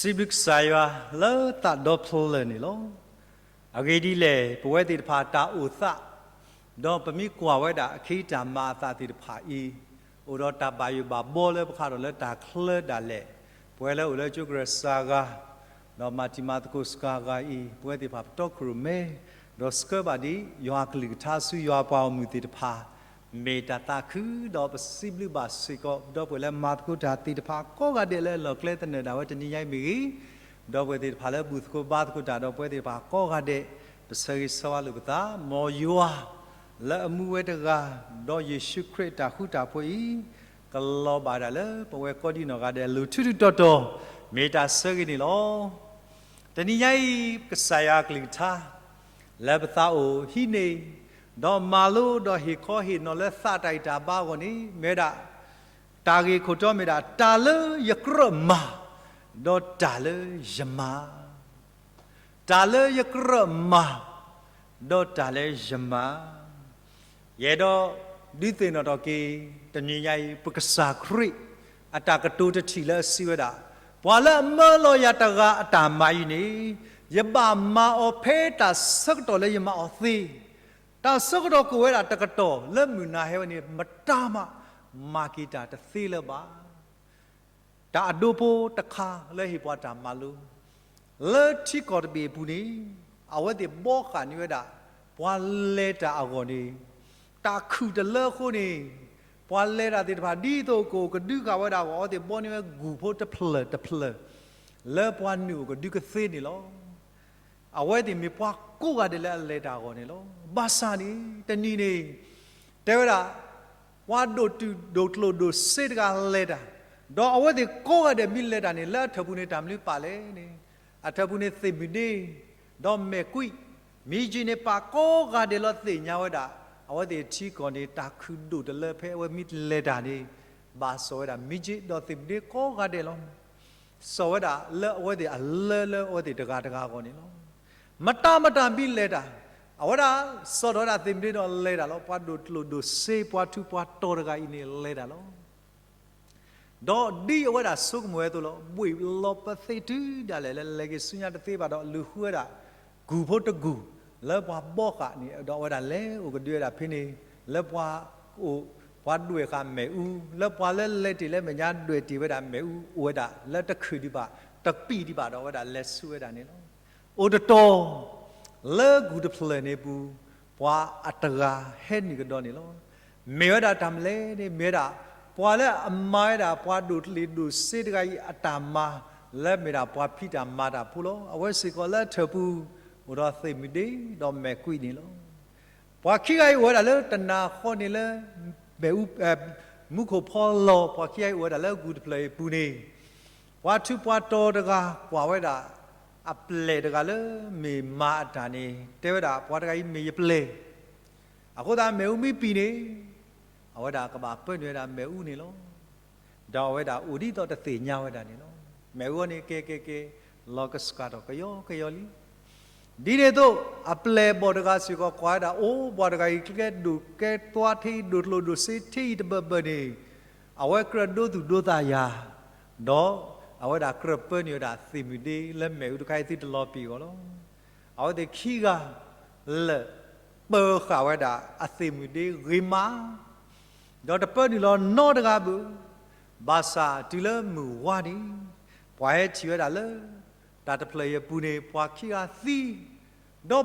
စံးဘျုးကစၢ်ယွၤလၢသးဒီဖျၢၣ်န့ၣ်လီၤ. အဂ့ၢ်ဒ်လဲၣ်, ပဝဲသ့ၣ်တဖၣ်တၢ်အိၣ်သး, ဒီးပမ့ၢ်ကွၢ်ဝဲဒၣ်အခံတၢ်မၤအသးသ့ၣ်တဖၣ်အံၤ, အိၣ်ဒီးတၢ်ဘၣ်ယိၣ်ဘၣ်ဘီလၢပဃးဒီးလၢတၢ်ချၢဒၣ်လဲာ်, ပဝဲလၢအိၣ်လၢကၠိကရၢစှၤဂၤ, ဒီးမၤတံၤမၤသကိးစှၤဂၤအံၤ, ပဝဲသ့ၣ်တဖၣ်ပတီၢ်ခိၣ်ရိၣ်မဲ, ဒီးဆှၢဘၣ်ဒံး ယွၤအကလုၢ်ကထါဆူယွၤအပှၤဂီၢ်မုၢ်သ့ၣ်တဖၣ် မ့ၢ်တၢ်သးခု ဒီးပစံးဘျုးဘၣ်စ့ၢ်ကီး ဒီပုၢ်ဝဲၢ်လၢမၤသကိးတၢ်သ့ၣ်တဖၣ်ကိးဂၤဒဲးလၢအလီၢ်ကျဲသနၢၣ်ဒၣ်ဝဲတနံၤညါအံၤမ့ၢ်ဂ့ၤ, ဒီပုၢ်ဝဲၢ်သ့ၣ်တဖၣ်လၢဘူၣ်သကိးဘါသကိးတၢ် ဒီးပဝဲသ့ၣ်တဖၣ်ကိးဂၤဒဲး, ပဆၢဂ့ၤဆၢဝါလိာ်ပသး မ်ယွၤလၢအမူဝဲတဂၤ, ဒီးယ့ၣ်ၡူးခရံာ်တၢ်ဃူတၢ်ဖိးအံၤ, ကလီၤဘၣ်ဒၣ်လၢပဝဲကိးဒံနီၢ်ဂၤဒဲးအလိၤ ထူးထူးတီၤတီၤ, မ့ၢ်တၢ်ဆၢဂ့ၤန့ၣ်လီၤ. တနံၤညါအံၤ ကစၢ်ယွၤအကလုၢ်ကထါ လၢပသးအိၣ်ဟံးန့ၢ်, ဒီးမၤလိဒီးဟ့ၣ်ခီဟ့ၣ်နီၤလၢသးတၢ်ဂံၢ်တၢ်ဘါအဂီၢ်န့ၣ် မ့ၢ်ဝဲဒၣ် တၢ်ဂ့ၢ်ခိၣ်တီမ့ၢ်ဒၣ် တၢ်လၢယကြၢးမၤ, ဒီးတၢ်လၢယမၤ တၢ်လၢယကြၢးမၤ, ဒီးတၢ်လၢယမၤ, ယအဲၣ်ဒိးဒုးသ့ၣ်နီၣ်ထီၣ်က့ၤ တနံၤညါအံၤ ပကစၢ်ခရံာ် အတၢ်ကတိၤတထံၣ်လၢအစံးဝဲဒၣ်, ပှၤလၢအမၢလီၤယၤတဂၤအတၢ်မၤအံၤန့ၣ်, ယဘၣ်မၤအီၤဖဲတၢ်ဆၢကတီၢ်လၢယမၤအီၤသ့, တၢ်ဆၢကတီၢ်ကအိၣ်ဝဲဒၣ်တကတီၢ်လၢမုၢ်နၤဟဲဝဲန့ၣ် မတၤမး မၤက့ၤတၢ်တသ့လၢၤဘၣ်. တၢ်အဒိဖိတခါလၢဟ့ၣ်ပှၤတၢ်မၤလိ, လၢထံကီၢ်တဘ့ၣ်အပူၤန့ၣ်, အဝဲသ့ၣ်ဘှီဃာ်န့ၢ်ဝဲဒၣ် ပှၤလဲၤတၢ်အဂီၢ်န့ၣ်, တၢ်ခုၣ်တလၢအဃိန့ၣ်, ပှၤလဲၤတၢ်သ့ၣ်တဖၣ် ဒ်သိးကအိၣ်ကဒုဃာ်ဝဲဒၣ်အဂီၢ် အဝဲသ့ၣ်ဘှီန့ၢ်ဝဲဂူၢ်ဖိတဖျၢၣ်တဖျၢၣ် လၢပှၤနုာ်အိၣ်ကဒုကသ့န့ၣ်လီၤ. အဝဲသ့ၣ်မ့ၢ်ပှၤကိးဂၤဒဲးလၢအလဲၤတၢ်အဂီၢ်န့ၣ်လီၤ. ဘၣ်ဆၣ်န့ၣ် တနံၤန့ၣ် တဲဝဲဒၣ် ပှၤဒိၣ်တုာ်ဒိၣ်ကျိၣ်ဒိၣ်စ့တဂၤလဲၤတၢ်, ဒီးအဝဲသ့ၣ်ကိးဂၤဒဲးမ့ၢ်လဲၤတၢ်န့ၣ် လၢအထၢၣ်ပူၤန့ၣ် တၢ်မနုၤပာ်လဲၣ်န့ၣ်, အထၢၣ်ပူၤန့ၣ်သ့ၣ်မုၢ်ဒ့, ဒီးမဲာ်ကွံာ်, မ့ၢ်ယ့ၢ်န့ၣ်ပာ်ကိးဂၤဒဲးလီၤသ့ၣ်ညါဝဲဒၣ်, အဝဲသ့ၣ်ထံကီၢ်န့ၣ် တၢ်ခုၣ်ဒိၣ်တလၢဖဲအဝဲမ့ၢ်လဲၤတၢ်န့ၣ်, ဘၣ်စီၣ်ဝဲဒၣ် မ့ၢ်ယ့ၢ်ဒီးသ့ၣ်မုၢ်ဒ့ကိးဂၤဒဲးလီၤ. စီၣ်ဝဲဒၣ်လၢအဝဲသ့ၣ်အလၢလၢအဝဲသ့ၣ်တဂၤတဂၤအဂီၢ်န့ၣ်လီၤ. မတၤမတၤမ့ၢ်လဲၤတၢ်, အဝဲဒၣ်စီၣ်ထီၣ်ဝဲဒၣ်သ့ၣ်မုၢ်ဒ့ဒီးလဲၤတၢ်လီၤ. ပှၤဒိၣ်ကျိၣ်ဒိၣ်စ့ပှၤထူးပှၤတီၤတဂၤအံၤန့ၣ်လဲၤတၢ်လီၤ. ဒီးဒ်အဝဲဒၣ်ဆိကမိၣ်ဝဲအသိးလီၤ. ဘှံးလီၤပသ့ၣ်တုၤဒၣ်လဲာ်လၢလဲၤက့ၤဆူညါတသ့ဘၣ်ဒီး လူၤဃုဝဲဒၣ် ဂူၢ်ဖိတဂူၢ် လၢပှၤဘှီဃာ်န့ၣ် ဒီးအဝဲဒၣ်လဲၤအိၣ်ကဒုဝဲဒၣ်ဖဲန့ၣ်, လၢပှၤအိၣ် ပှၤဒွဲၣ်ဃာ်မ့ၣ်အူ, လၢပှၤလၢလဲၤတ့ၢ်လၢမဲာ်ညါဒွဲၣ်တ့ၢ်ဝဲဒၣ်မ့ၣ်အူ အိၣ်ဝဲဒၣ်လၢတခုၣ်ဒံးဘၣ် တပံာ်ဒံးဘၣ်ဒီးအဝဲဒၣ်လဲၤဆူဝဲဒၣ်န့ၣ်လီၤ. အိၣ်တတီၤ လၢဂူၢ်တဖျၢၣ်န့ၣ်အပူၤ ပှၤအတဂၤဟဲနုာ်ကဒီးန့ၣ်လီၤ. မ့ၢ်ဝဲဒၣ်တၢ်မနုၤလဲၣ်န့ၣ် မ့ၢ်ဝဲဒၣ် ပှၤလၢအမၤဝဲဒၣ်ပှၤဒိၣ်ကျိၣ်ဒိၣ်စ့တဂၤအံၤအတၢ်မၤ လၢမ့ၢ်ဒၣ်ပှၤဖံးတၢ်မၤတၢ်ဖိလီၤ. အဝဲစ့ၢ်ကီးလၢအထၢၣ်ပူၤ အိၣ်ဒီးသ့ၣ်မုၢ်ဒ့ဒီးမဲာ်ကွံာ်န့ၣ်လီၤ. ပှၤခံဂၤအံၤအိၣ်ဝဲဒၣ်လၢတနၤဃီန့ၣ်လၢ မ့ၣ်အူ မူခိၣ်ဖီလီၤ. ပှၤခံဂၤအံၤအိၣ်ဝဲဒၣ်လၢဂူၢ်တဖျၢၣ်အံၤအပူၤန့ၣ် ပှၤထူးပှၤတီၤတဂၤကွၢ်ဝဲဒၣ် အပျဲၢ်တဂၤလၢမ့ၢ်မၤအတၢ်န့ၣ် တဲဝဲဒၣ်ပှၤတဂၤအံၤမ့ၢ်ယပျဲၢ်, အဃိသတးမ့ၣ်အူမ့ၢ်ပံာ်န့ၣ် အဝဲဒၣ်ကဘၣ်ပၢနုာ်ဝဲဒၣ်မ့ၣ်အူန့ၣ်လီၤ. ဒီးအဝဲဒၣ်အိၣ်ဒ်သိးတသ့ၣ်ညါဝဲဒၣ်န့ၣ်လီၤ. မ့ၣ်အူန့ၣ် ကဲကဲကဲ လီၤကဆှၣ်ထီၣ်ကယီကယီလံ. ဒ်န့ၣ်အသိး အပျဲၢ်ဘီၣ်တဂၤစ့ၢ်ကီးကွၢ်ဝဲဒၣ် အိၣ်ပှၤတဂၤအံၤ ကဲဒိၣ်ကဲသွါထဲအံၤ ဒိၣ်ကျိၣ်ဒိၣ်စ့ထဲအံၤတဘၢၣ်ဘၢၣ်န့ၣ် အဝဲကြၢးဒိသူၣ်ဒိသးယၤ, ဒီးအဝဲဒၣ်ကြၢးပၢနုာ်ဝဲဒၣ်သ့ၣ်မုၢ်ဒ့လၢမ့ၣ်အူတခါအံၤသုတလီၤပံာ်အဂီၢ်လီၤ. အဝဲသ့ၣ်ခံဂၤ လၢာ်ပၢဃာ်ဝဲဒၣ်အသ့ၣ်မုၢ်ဒ့ဂ့ၤမး, ဒီးတပၢနုာ်လီၤနီတဂၤဘၣ်. ဘၣ်ဆၣ်တုၤလၢမုၢ်ဝါန့ၣ် ပှၤဟဲထံၣ်ဝဲဒၣ်လၢ တၢ်တဖျၢၣ်အံၤအပူၤန့ၣ် ပှၤခံဂၤသံ, ဒီး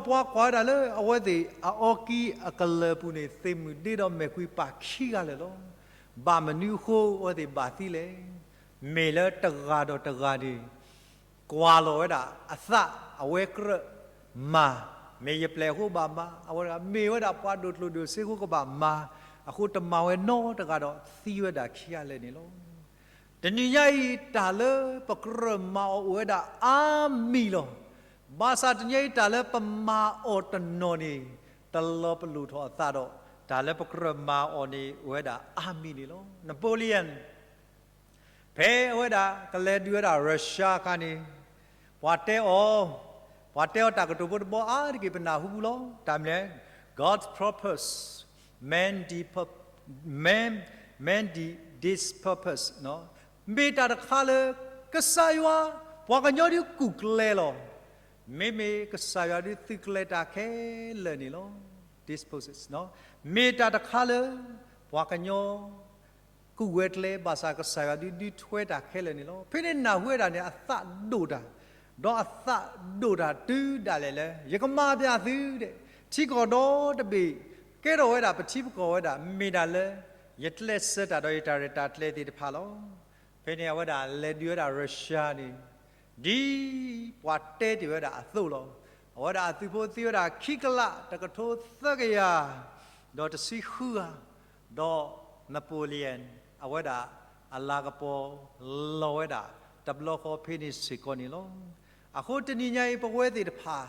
ပှၤကွၢ်ဝဲဒၣ်လၢအဝဲသ့ၣ်အအီကံအကလၢၤအပူၤန့ၣ် သ့ၣ်မုၢ်ဒ့ဒီးမဲာ်ကွံာ်ပာ်ခံဂၤလၢာ်လီၤ. ဘၣ်မနုၤအဃိအဝဲသ့ၣ်ဘၣ်သံလဲၣ်. မ့ၢ်လၢတဂၤဒီးတဂၤန့ၣ် ကွၢ်လီၤဝဲဒၣ်အသးအဝဲကြၢးမၤ, မ့ၢ်ယပျဲၢ်အဃိဘၣ်မၤ, အဝဲတဂၤမ့ၢ်ဝဲဒၣ်ပှၤဒိၣ်ကျိၣ်ဒိၣ်စ့အဃိကဘၣ်မၤ, အဃိတမၤဝဲနီတဂၤဒီးသံဝဲဒၣ်ခံဂၤလၢာ်န့ၣ်လီၤ. တနံၤညါအံၤတၢ်လၢပကြၢးမၤအီၤအိၣ်ဝဲဒၣ်အါမံၤလီၤ. ဘၣ်ဆၣ်တနံၤညါအံၤတၢ်လၢပမၤအီၤတနီၤန့ၣ် တလီၤပလိာ်ထီၣ်အသးဒီး တၢ်လၢပကြၢးမၤအီၤန့ၣ် အိၣ်ဝဲဒၣ်အါမံၤန့ၣ်လီၤ. Napoleon ဖဲအဝဲဒၣ်ကလဲၤဒုးဝဲဒၣ် Russia အခါန့ၣ် ပှၤတဲအီၤ, ပှၤတဲအီၤတၢ်ကတိၤဖိတဘီအါတက့ၢ် ပနၢ်ဟူပူၤလီၤ. တၢ်မနုၤလဲၣ်, God's purpose, man the pur-, man, man the, this purpose မ့ၢ်တၢ်တခါလၢ ကစၢ်ယွၤ ပှၤကညီဒုးကူၣ်ကျဲလီၤ. မ့မ့ၢ်ကစၢ်ယွၤဒုးသုးကျဲၤတၢ်ခဲလၢာ်န့ၣ်လီၤ. Disposes မ့ၢ်တၢ်တခါလၢ ပှၤကညီကူၣ်ဝဲကျဲ ဘၣ်ဆၣ်ကစၢ်ယွၤဒုးဒုးထွဲတၢ်ခဲလၢာ်န့ၣ်လီၤ. ဖဲန့ၣ်နၢ်ဟူဝဲဒၣ်န့ၣ် အသးဒိၣ်တၢ်, ဒီးအသးဒိၣ်တၢ်တုၤဒၣ်လဲာ်လၢ ယကမၤပၠးသုဒီး ထံကီၢ်ဒီတဘ့ၣ် ကဲထီၣ်ဝဲဒၣ် ပထံပကီၢ်ဝဲဒၣ် မ့ၢ်ဒၣ်လၢ ယကျဲးစၢးတၢ်ဒီးယတၢ်ရဲၣ်တၢ်ကျဲၤသ့ၣ်တဖၣ်လီၤ. ဖဲန့ၣ်အဝဲဒၣ်လဲၤဒုးဝဲဒၣ် Russia န့ၣ် ဒ်ပှၤတဲတ့ၢ်ဝဲဒၣ်အသိးလီၤ. အဝဲဒၣ်အသုးဖိသံဝဲဒၣ်ခံကလးတကထိသၢကယၤ ဒီးတဆံဃုဂၤ, ဒီး Napoleon အဝဲဒၣ်အလၤကပီၤလီၤဝဲဒၣ် တဘျီဃီဖဲန့ၣ်စ့ၢ်ကီးန့ၣ်လီၤ. အဃိတနံၤညါအံၤ ပဝဲသ့ၣ်တဖၣ်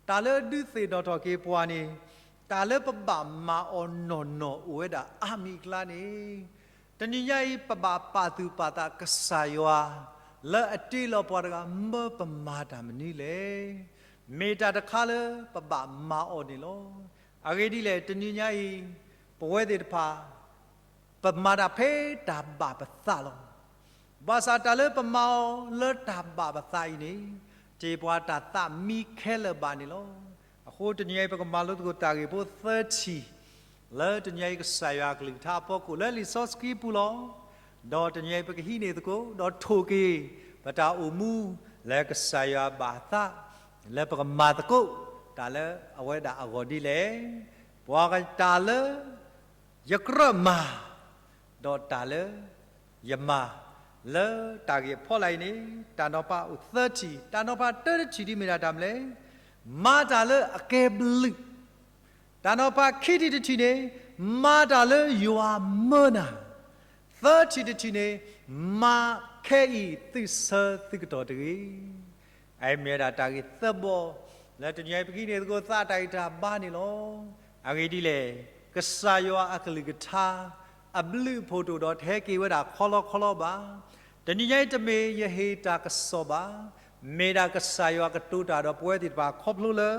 တၢ်လၢဒုးသ့ၣ်နီၣ်ထီၣ်က့ၤပှၤန့ၣ် တၢ်လၢပဘၣ်မၤအီၤနီၢ်နီၢ်အိၣ်ဝဲဒၣ်အါမံၤအကျါန့ၣ် တနံၤညါအံၤ ပဘၣ်ပာ်သူၣ်ပာ်သးကစၢ်ယွၤ လၢအတ့လီၤပှၤတဂၤ မၢပမၤတၢ်မနုၤလဲၣ်. မ့ၢ်တၢ်တခါလၢပဘၣ်မၤအီၤန့ၣ်လီၤ. အဂ့ၢ်ဒ်လဲၣ် တနံၤညါအံၤ ပဝဲသ့ၣ်တဖၣ် ပမၤတၢ်ဖဲတၢ်ဘၣ်ပသးလီၤ. ဘၣ်ဆၣ်တၢ်လၢပမၤအီၤလၢတၢ်ဘၣ်ပသးအံၤန့ၣ် တ့ၢ်ပှၤတၢ်သးမံခဲလၢာ်ဘၣ်န့ၣ်လီၤ. အဃိတနံၤအံၤ ပကမၤလိသကိးတၢ်ဂ့ၢ်ဖိသၢထံၣ် လၢတနံၤအံၤကစၢ်ယွၤအကလုၢ်ကထါအဖီခိၣ်လၢလံာ်စီဆှံပူၤလီၤ. ဒီးတနံၤအံၤပကဟံးန့ၢ်သကိး ဒီးထိၣ်က့ၤပတၢ်အိၣ်မူ လၢကစၢ်ယွၤဘၣ်သး လၢပကမၤသကိး တၢ်လၢအဝဲဒၣ်အဂီၢ်ဒ်လဲၣ်. ပှၤတၢ်လၢ ယကြၢးမၤ ဒီးတၢ်လၢ ယမၤ လၢတၢ်ဂ့ၢ်အဖီလာ်အံၤန့ၣ် တၢ်နီၤဖးအိၣ်သၢထံၣ်, တၢ်နီၤဖးတၢတထံၣ်ဒ်မ့ၢ်ဒၣ်တၢ်မနုၤလဲၣ်, မၤတၢ်လၢအကဲဘျုး, တၢ်နီၤဖးခံထံၣ်တထံၣ်န့ၣ် မၤတၢ်လၢယွၤမၢနၤ, သၢထံၣ်တထံၣ်န့ၣ် မၤခဲအံၤသုးဆၢသုးကတီၢ်တဂ့ၤ. အအံၤမ့ၢ်ဝဲဒၣ်တၢ်ဂ့ၢ်သၢဘီ လၢတနံၤအံၤပကဟံးန့ၢ်သကိးသးတၢ်ဂံၢ်တၢ်ဘါန့ၣ်လီၤ. အဂ့ၢ်ဒ်လဲၣ်, ကစၢ်ယွၤအကလုၢ်ကထါ အဘျုးအဖှိၣ်တအိၣ်ဒီးတဟဲက့ၤဝဲဒၣ်ခီလီခီလီဘၣ်. တနံၤညါအံၤတမ့ၢ်ယဟ့ၣ်တၢ်ကစီၣ်ဘၣ်. မ့ၢ်ဒၣ်ကစၢ်ယွၤကတိၤတၢ်ဒီးပဝဲသ့ၣ်တဖၣ်ခီဖျိလၢ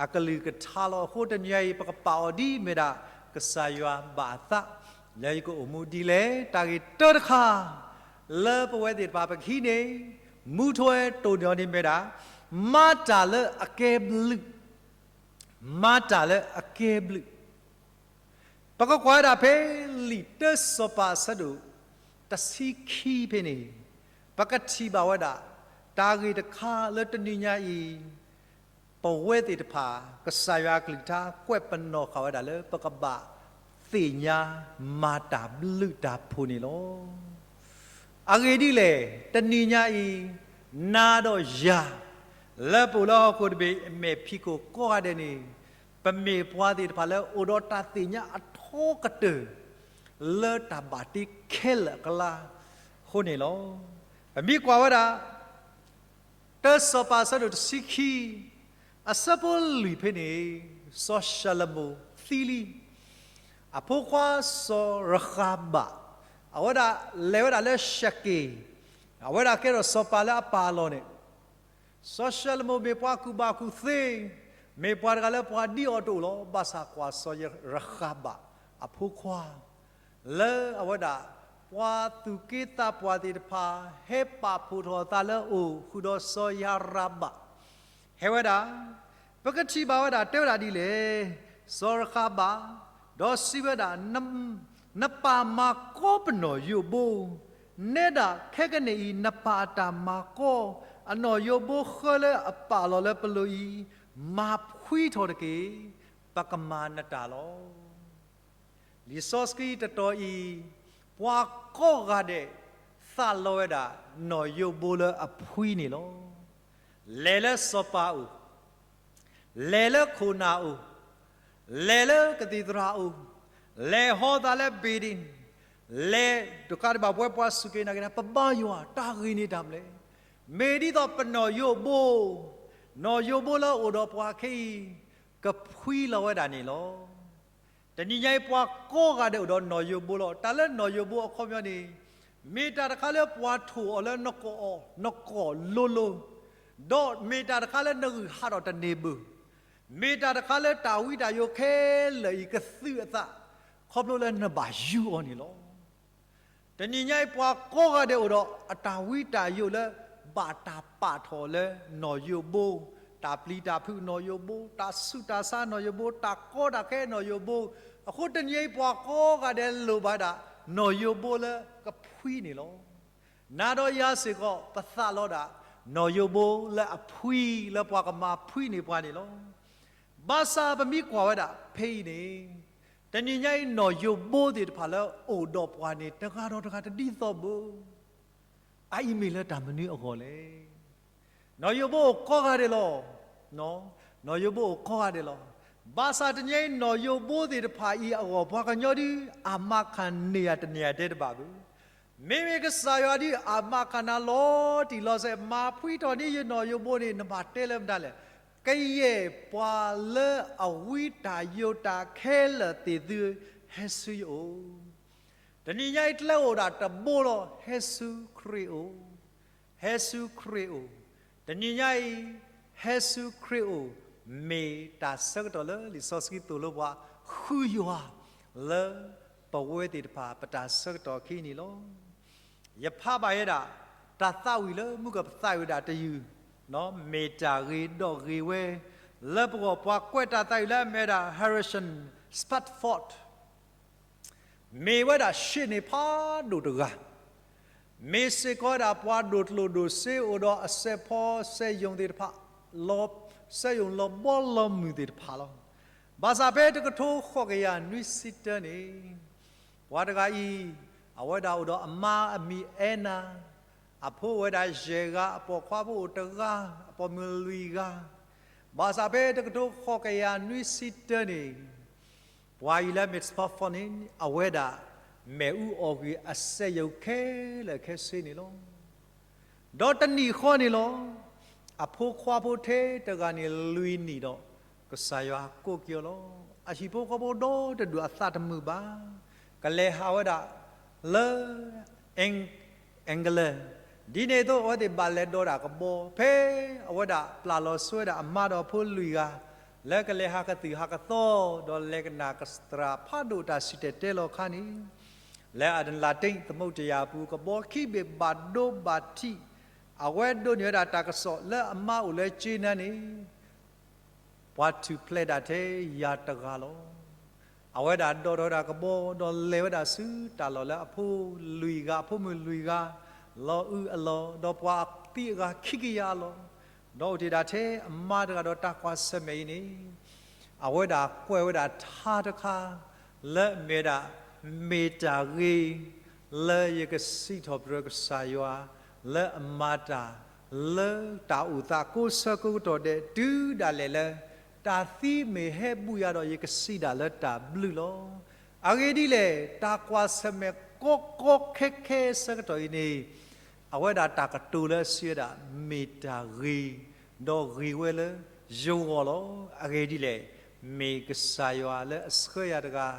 အကလုၢ်ကထါလီၤ. အဃိတနံၤညါအံၤ ပကပာ်အီၤဒ်မ့ၢ်ဒၣ် ကစၢ်ယွၤဘၣ်အသး လၢယကအိၣ်မူဒ်လဲၣ်. တၢ်ဂ့ၢ်တၢတခါ လၢပဝဲသ့ၣ်တဖၣ်ပကဟံးန့ၢ် မူထွဲတိၢ်နီၣ်န့ၣ်မ့ၢ်ဒၣ် မၤတၢ်လၢအကဲဘျုး, မၤတၢ်လၢအကဲဘျုး. ပကကွၢ်ဝဲဒၣ်ဖဲလံာ်တၢစီၤပၤအဆၢဒိၣ်တဆံခံဖဲန့ၣ် ပကထံၣ်ဘၣ်ဝဲဒၣ် တၢ်ဂ့ၢ်တခါလၢတနံၤညါအံၤ ပဝဲသ့ၣ်တဖၣ် ကစၢ်ယွၤအကလုၢ်ကထါကွဲးပနီၣ်ဃာ်ဝဲဒၣ်လၢ ပကဘၣ်သ့ၣ်ညါမၤတၢ်ဘျုးတၢ်ဖှိၣ်န့ၣ်လီၤ. အဂ့ၢ်ဒ်လဲၣ်, တနံၤညါအံၤ နၤဒီးယၤ လၢပအိၣ်လၢဟီၣ်ခိၣ်တဘ့ၣ်အမဲာ်ဖံးခိၣ်ကိးဂၤဒဲးန့ၣ် ပမ့ၢ်ပှၤသ့ၣ်တဖၣ်လၢအိၣ်ဒီးတၢ်သ့ၣ်ညါအထီကတၢၢ် လၢတၢ်ဘၣ်တ့ခဲလၢာ်အကျါအဃိန့ၣ်လီၤ. ပမ့ၢ်ကွၢ်ဝဲဒၣ် တၢစီၤပၤအဆၢဒိၣ်တဆံခံ အဆၢဖိလွံၢ်ဖဲန့ၣ် စီၤၡလိၤမိၣ်သံလံ. အဖိခွါစီၤရဃၤဘၣ် အဝဲဒၣ်လဲၤဝဲဒၣ်လၢၡက့ၣ်, အဝဲဒၣ်ကဲထီၣ်စီၤပၤလၢအပၢ်အလီၢ်န့ၣ် စီၤၡလိၤမိၣ်မ့ၢ်ပှၤကူၣ်ဘၣ်ကူၣ်သ့, မ့ၢ်ပှၤတဂၤလၢပှၤဒ်အီၤတအိၣ်လီၤ. ဘၣ်ဆၣ်ကွၢ်စီၤရဃၤဘၣ်အဖိခွါ လၢအဝဲဒၣ် ပှၤသူၣ်က့သးပှၢ်သ့ၣ်တဖၣ် ဟဲပာ်ဖှိၣ်ထီၣ်အသးလၢအအိၣ်ဃုာ်ဒီးစီၤရဃၤဘၣ် ဟဲဝဲဒၣ်, ပကထံၣ်ဘၣ်ဝဲဒၣ်တဲဝဲဒၣ်ဒ်လဲၣ်, စီၤရဃၤဘၣ်, ဒီးစံးဝဲဒၣ်, နပၢ်မၤကီပနီၢ်ယိာ်ဘိ, နဲဒၣ်ခဲကနံၣ်အံၤ နပၢ်အတၢ်မၤကီ အနီၢ်ယိာ်ဘိဃၢလၢအပာ်လီၤလၢပလိၤအံၤ, မၤဖှံထီၣ်တက့ၢ်, ပကမၤနတၢ်လီၤ. လံာ်စီဆှံတတီၤအံၤ, ပှၤကိးဂၤဒဲး သးလီဝဲဒၣ် နီၢ်ယိာ်ဘိလၢအဖှံန့ၣ်လီၤ. လဲၤလၢစီၤပၤအိၣ်, လဲၤလၢခိၣ်နၢ်အိၣ်, လဲၤလၢကသံၣ်သရၣ်အိၣ်, လဲၤဟီသးလၢ building, လဲၤတကးဒံးဘၣ် ပဝဲပှၤစူၢ်က့ၤနာ်က့ၤတၢ် ပဘါယွၤ တၢ်ဂ့ၢ်န့ၣ်တၢ်မနုၤလဲၣ်. မ့ၢ်ဒ်သိးပနီၢ်ယိာ်ဘိ, နီၢ်ယိာ်ဘိလၢအိၣ်ဒီးပှၤခဲအံၤ ကဖှံလီၤဝဲဒၣ်န့ၣ်လီၤ. တနံၤညါအံၤ ပှၤကိးဂၤဒဲးအိၣ်ဒီးနီၢ်ယိာ်ဘိလီၤ. တၢ်လၢနီၢ်ယိာ်ဘိအခီပညီန့ၣ် မ့ၢ်တၢ်တခါလၢပှၤထိၣ်အီၤလၢနကိာ်အီၤ နကိာ်လိၤလိၤ, ဒီးမ့ၢ်တၢ်တခါလၢနဂုၢ်ဟးထီၣ်တန့ၢ်ဘၣ်, မ့ၢ်တၢ်တခါလၢတၢ်ဝံတၢ်ယိာ်ခဲလၢာ်အံၤကသုးအသး ခီဖျိလၢနဘၣ်ယူအီၤန့ၣ်လီၤ. တနံၤညါအံၤ ပှၤကိးဂၤဒဲးအိၣ်ဒီးအတၢ်ဝံတၢ်ယိာ်လၢ ပာ်တၢ်ပာ်ထီၣ်လၢနီၣ်ယိးဘိ, တၢ်ပျံၤတၢ်ဖုးနီၣ်ယိးဘိ, တၢ်ဆူးတၢ်ဆါနီၣ်ယိးဘိ, တၢ်ကီတၢ်ခဲနီၣ်ယိးဘိ, အဃိတနံၤအံၤ ပှၤကိးဂၤဒဲးလိၣ်ဘၣ်ဒၣ် နီၣ်ယိးဘိလၢကဖှံန့ၣ်လီၤ. နၤဒီးယၤစ့ၢ်ကီး ပသးလီဒၣ် နီၣ်ယိးဘိလၢအဖှံ လၢပှၤကမၤဖှံန့ၢ်ပှၤန့ၣ်လီၤ. ဘၣ်ဆၣ်ပမ့ၢ်ကွၢ်ဝဲဒၣ်ဖဲအံၤန့ၣ်, တနံၤညါအံၤ နီၣ်ယိးဘိသ့ၣ်တဖၣ်လၢအိၣ်ဒီးပှၤန့ၣ် တဂၤဒီးတဂၤတဒ်သိးဘၣ်. အအံၤမ့ၢ်လၢတၢ်မနုၤအဂီၢ်လဲၣ်. နီၣ်ယိးဘိအိၣ်ကိးဂၤဒဲးလီၤ. နီၣ်ယိးဘိအိၣ်ကိးဂၤဒဲးလီၤ. ဘၣ်ဆၣ်တနံၤညါအံၤ နီၣ်ယိးဘိသ့ၣ်တဖၣ်အံၤအဂီၢ် ပှၤကညီဒု အမၤခၣ်န့ၢ်ယၤတန့ၢ်ယၤဒဲးတဘၣ်ဘၣ်. မ့မ့ၢ်ကစၢ်ယွၤဒု အမၤခၣ်နၤလီၤတံၢ်လီၤဆဲး မၤဖှံထီၣ်န့ၢ်ယနီၣ်ယိးဘိန့ၣ် နဘၣ်တဲလၢမတၤလဲၣ်. ကယဲၢ်ပှၤလၢအဝံတၢ်ယိးတၢ်ခဲလၢာ်သ့ၣ်သု ဟဲဆူယအိၣ်. တနံၤညါအံၤ ကျဲအိၣ်ဒၣ်တဘိလီၤ. ဟဲဆူခရံာ်အိၣ်. ဟဲဆူခရံာ်အိၣ်. တနံၤညါအံၤ ဟဲဆူခရံာ်အိၣ် မ့ၢ်တၢ်ဆၢကတီၢ်လၢလံာ်စီဆှံသိၣ်လိပှၤ ဃုယွၤ လၢပဝဲသ့ၣ်တဖၣ် ပတၢ်ဆၢကတီၢ်အခံန့ၣ်လီၤ. ယဖးဘၣ်ယဲဒၣ် တၢ်သးဝံၣ်လၢမုၢ်ကပသးဝံၣ်ဝဲဒၣ်တယုၢ်, မ့ၢ်တၢ်ဂ့ၤဒီးဂ့ၤဝဲ လၢပဂီၢ်ပှၤကွဲးတၢ်သးဝံၣ်လၢအမ့ၢ်ဝဲဒၣ် Harrison Spafford မ့ၢ်ဝဲဒၣ်ရှ့နေဖးဒိၣ်တဂၤ, မ့ၢ်စ့ၢ်ကီးဝဲဒၣ်ပှၤဒိၣ်ကျိၣ်ဒိၣ်စ့အိၣ်ဒီးအစဲးဖီစဲးယိၣ်သ့ၣ်တဖၣ်, စဲးယိၣ်လီၤဘီလီၤမုၢ်သ့ၣ်တဖၣ်လီၤ. ဘၣ်ဆၣ်ဖဲတကထိဃိးကယၤနွံဆံတၢန့ၣ်, ပှၤတဂၤအံၤ အဝဲဒၣ်အိၣ်ဒီးအမါအမံၤအဲနၤ, အဖိအိၣ်ဝဲဒၣ်ယဲၢ်ဂၤ, အပိာ်ခွါဖိအိၣ်တဂၤ, အပိာ်မုၣ်လွံၢ်ဂၤ, ဘၣ်ဆၣ်ဖဲတကထိဃိးကယၤနွံဆံတၢန့ၣ် ပှၤအံၤလၢ Miss Spafford န့ၣ် အဝဲဒၣ် မ့ၣ်အူအီၣ်ဂ့ၤအစဲးယိၣ်ခဲလၢာ်ခဲဆ့န့ၣ်လီၤ. ဒီးတနံၤဃီန့ၣ်လီၤ, အဖိခွါဖိထဲတဂၤန့ၣ်လွံၢ်နံၣ်ဒီး ကစၢ်ယွၤကိးက့ၤအီၤလီၤ. အဟံၣ်ဖိဃီဖိဒီတဒူၣ်အသးတမုာ်ဘၣ်, ကလဲၤဟးဝဲဒၣ်လၢ England, ဒ်န့ၣ်အသိး အဝဲသ့ၣ်ဘၣ်လဲၤဒိးဒၣ်ကဘီ, ဖဲအဝဲဒၣ်ပျၢ်လီၤဆိဝဲဒၣ်အမါဒီးအဖိလွံၢ်ဂၤ လၢကလဲၤဟးကသုၣ်ဟးကသီ ဒီးလဲၤကနၣ်ကစၢ်သရၣ်ဖးဒိၣ်တၢ်စံၣ်တဲၤတဲလီၤအခါန့ၣ်, လၢအလၤတံသမုာ်တယၢ်အပူၤ ကဘီခံဘ့ၣ်ဘၣ်ဒိဘၣ်ထံး, အဝဲဒိးန့ၢ်ဝဲဒၣ်တၢ်ကစီၣ်လၢအမါအိၣ်လၢကၠ့နၤန့ၣ် ပှၤထူၣ်ဖျဲးဒၣ်ထဲယၤတဂၤလီၤ. အဝဲဒၣ်ဒိးထီၣ်ဝဲဒၣ်ကဘီ ဒီးလဲၤဝဲဒၣ်ဆူတၢ်လီၢ်လၢအဖိလွံၢ်ဂၤ, အဖိမုၣ်လွံၢ်ဂၤ, လီၤအုအလီၢ်, ဒီးပှၤသံအဂၤခံကယၤအလီၢ်, ဒီးအိၣ်တ့ၢ်ဒၣ်ထဲအမါတဂၤဒီးတၢ်ကွၢ်ဆၢၣ်မဲာ်အံၤန့ၣ်, အဝဲဒၣ်ကွဲးဝဲဒၣ်ထါတခါ လၢအမ့ၢ်ဝဲဒၣ် မ့ၢ်တၢ်ဂ့ၤ လၢယကစံးထီၣ်ပတြၢၤကစၢ်ယွၤ လၢအမၤတၢ် လၢတၢ်အိၣ်သးကိးဆၢကိးကတီၢ်ဒဲး တုၤဒၣ်လဲာ်လၢ တၢ်သံမ့ၢ်ဟဲဘူၣ်ယၤဒီး ယကစံးဒၣ်လၢတၢ်ဘျုးလီၤ. အဂ့ၢ်ဒ်လဲၣ်, တၢ်ကွၢ်ဆၢၣ်မဲာ်ကီကီခဲခဲဆၢကတီၢ်အံၤန့ၣ် အဝဲဒၣ်တၢ်ကတိၤလၢအစံးဝဲဒၣ် မ့ၢ်တၢ်ဂ့ၤ, ဒီးဂ့ၤဝဲလၢယဂီၢ်လီၤ. အဂ့ၢ်ဒ်လဲၣ်, မ့ၢ်ကစၢ်ယွၤလၢအဆှၢယၤတဂၤ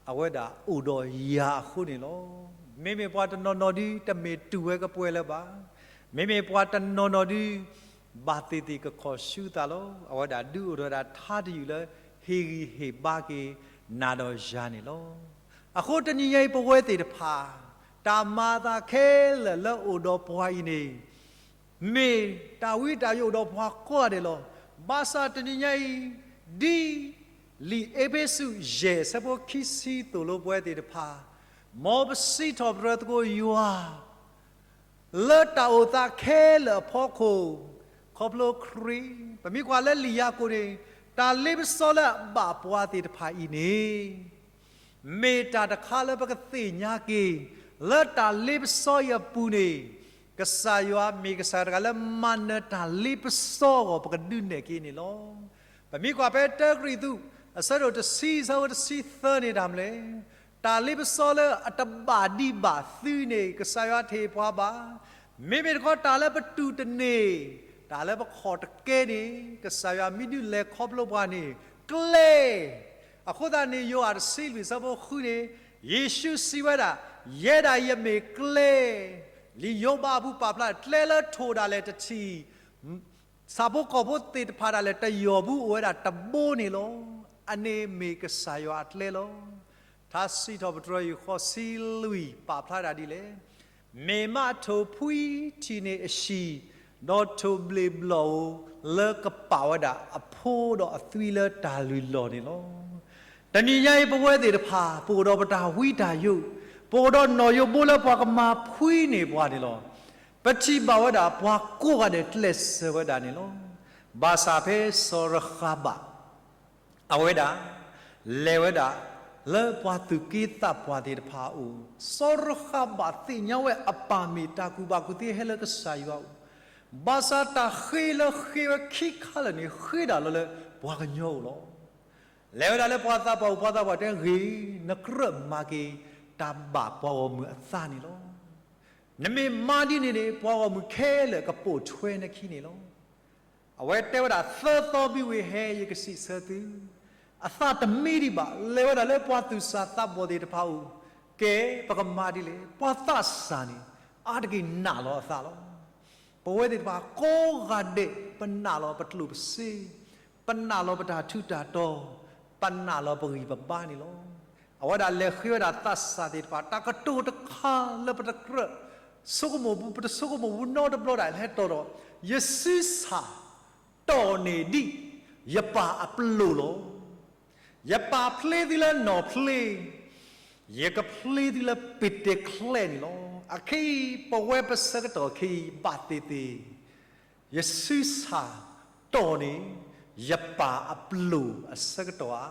အဝဲဒၣ်အိၣ်ဒီးယၤအဃိန့ၣ်လီၤ. မ့မ့ၢ်ပှၤတနီၤနီၤဒု တမ့ၢ်တူၢ်ဝဲကပှဲၤလၢၤဘၣ်. မ့မ့ၢ်ပှၤတနီၤနီၤဒု ဘၣ်သ့ၣ်သ့ၣ်ကခီၣ်ဆူသးလီၤ. အဝဲဒၣ်ဒုးအိၣ်ထီၣ်ဝဲဒၣ်ထါတယုၢ်လၢ ဟ့ၣ်ဂံၢ်ဟ့ၣ်ဘါက့ၤနၤဒီးယၤန့ၣ်လီၤ. အဃိတနံၤညါအံၤ ပဝဲသ့ၣ်တဖၣ် တၢ်မၤအသးခဲလၢာ်လၢအိၣ်ဒီးပှၤအံၤန့ၣ် မ့ၢ်တၢ်ဝံတၢ်ယိးအိၣ်ဒီးပှၤကိးဂၤဒဲးလီၤ. ဘၣ်ဆၣ်တနံၤညါအံၤ ဒ်လံာ်အ့းဖ့းစူးယဲၢ်ဆၢဖိခံဆံသိၣ်လိပဝဲသ့ၣ်တဖၣ်, မ်ပစံးထီၣ်ပတြၢၤသကိးယွၤ လၢတၢ်အိၣ်သးခဲလၢာ်အဖီခိၣ်, ခီဖျိခရံာ်, ပမ့ၢ်ကွၢ်လၢလံာ်ယၤကိာ်န့ၣ်, တၢ်လ့ပစီလၢအဘၣ်ပှၤသ့ၣ်တဖၣ်အံၤန့ၣ် မ့ၢ်တၢ်တခါလၢပကသ့ၣ်ညါက့ၤ, လၢတၢ်လ့ပစီအံၤအပူၤန့ၣ်, ကစၢ်ယွၤမ့ၢ်ကစၢ်တဂၤလၢမၤနၢၤတၢ်လ့ပစီအဂီၢ် ပကဒုးနဲၣ်က့ၤန့ၣ်လီၤ. ပမ့ၢ်ကွၢ်ဖဲတၢကရံၣ်သူး အဆၢဒိၣ်တဆံ အဆၢဖိတဆံသၢန့ၣ် တၢ်မနုၤလဲၣ်, တၢ်လ့ပစီလၢအတဘၣ်ဒံးဘၣ်သုန့ၣ် ကစၢ်ယွၤတဟ့ၣ်ပှၤဘၣ်. မ့မ့ၢ်တခီတၢ်လၢပတူၢ်တန့ၢ်, တၢ်လၢပခီၣ်တကဲန့ၣ် ကစၢ်ယွၤမ့ၢ်ဒုးလဲၤခီဖျိပှၤန့ၣ် ကျဲ အဃိသတးန့ၣ် ယိၤဟၣ်တဆံလွံၢ်ဆၢဖိဃုန့ၣ် ယ့ၣ်ၡူးစံးဝဲဒၣ်, ယဲဒၣ်ယမ့ၢ်ကျဲ, လံာ်ယိၤဘးအပူၤပာ်ဖျါ ကျဲလၢထိၣ်ဒၣ်လဲာ်တထံၣ်, ဆၣ်ဖိကီၢ်ဖိသ့ၣ်တဖၣ်ဒၣ်လဲာ်တယီၢ်ဘူး အိၣ်ဝဲဒၣ်တဘိန့ၣ်လီၤ. အန့ၣ်မ့ၢ်ကစၢ်ယွၤအကျဲလီၤ. ထါစံးထီၣ်ပတြၢၤယိၤဃိးဆံလွံၢ်ပာ်ဖျါဒၣ်ဒ်လဲၣ်, မ့ၢ်မးထိၣ်ဖှံထံၣ်န့ၢ်အဟံၣ် ဒီးထိၣ်ဘျ့ၣ်ဘျီၣ်ဧိၤလၢကပာ်ဝဲဒၣ်အဖိဒီးအသွံလၢတၢ်လုၢ်လီၢ်န့ၣ်လီၤ. တနံၤညါအံၤ ပဝဲသ့ၣ်တဖၣ် ပအိၣ်ဒီးပတၢ်ဝံတၢ်ယိး, ပအိၣ်ဒီးနီၢ်ယိးဘိလၢပှၤကမၤဖှံန့ၢ်ပှၤန့ၣ်လီၤ. ပထံၣ်ဘၣ်ဝဲဒၣ်ပှၤကိးဂၤဒဲးကျဲးစၢးဝဲဒၣ်န့ၣ်လီၤ. ဘၣ်ဆၣ်ဖဲစီၤရဃဘၣ် အဝဲဒၣ် လဲၤဝဲဒၣ် လၢပှၤသူၣ်က့သးပှၢ်သ့ၣ်တဖၣ်အအိၣ်, စီၤရဃဘၣ်သ့ၣ်ညါဝဲအပၢ်မ့ၢ်တၢ်ကူၣ်ဘၣ်ကူၣ်သ့ဟဲလၢကစၢ်ယွၤအအိၣ်, ဘၣ်ဆၣ်တၢ်ဃ့လၢဃ့ဝဲခံခါလၢာ်န့ၣ် ဃ့ဒၣ်လီၤလၢပှၤကညီအအိၣ်လီၤ. လဲၤဝဲဒၣ်လၢပှၤသးပှၢ်အအိၣ်, ပှၤသးပှၢ်တဲ ဂ့ၤ, နကြၢးမၤက့ၤတၢ်ဘၣ်ပှၤဂီၢ်မုၢ်အသးန့ၣ်လီၤ. နမ့ၢ်မၤဒ်န့ၣ်န့ၣ် ပှၤဂီၢ်မုၢ်ခဲလၢာ်ကပိာ်ထွဲနခံန့ၣ်လီၤ. အဝဲတဲဝဲဒၣ် သၢသီဘံဝံၤ ဟဲယကစံးဆၢသု, အသးတမံဒံးဘၣ်. လဲၤဝဲဒၣ်လၢပှၤသူၣ်စၢ်သးဘီၣ်သ့ၣ်တဖၣ်အအိၣ်, ကဲ, ပကမၤဒ်လဲၣ်. ပှၤသးစၢ်န့ၣ် အါတက့ၢ်နာ်လီၤအသးလီၤ. ပဝဲသ့ၣ်တဖၣ်ကိးဂၤဒဲး ပနာ်လီၤပကျိၣ်ပစ့, ပနာ်လီၤပတၢ်ထူးတၢ်တီၤ, ပနာ်လီၤပဂံၢ်ပဘါန့ၣ်လီၤ. အဝဲဒၣ်လဲၤဃ့ဝဲဒၣ်သးစၢ်သ့ၣ်တဖၣ် တၢ်ကတိၤတခါလၢပတကြၢး ဆိကမိၣ်ပူၤ, ပတဆိကမိၣ်ပူၤနီတဘျီဒၣ် ဟဲတီၣ်ဒီး, ယစုဆၣ်တီၢ်န့ၢ်ဒံး ယပၢ်အပျိၢ်လီၤ. ယပၢ်ဖျ့သုလၢနီၢ်ဖျ့, ယကဖျ့သုလၢပ့ၤတဲာ်ချဲးန့ၣ်လီၤ. အခဲအံၤ ပဝဲပဆၢကတီၢ်ခဲအံၤ ဘၣ်သ့ၣ်သ့ၣ် ယစုဆၣ်တီၢ်န့ၢ် ယပၢ်အပျိၢ်အဆၢကတီၢ်ဧါ.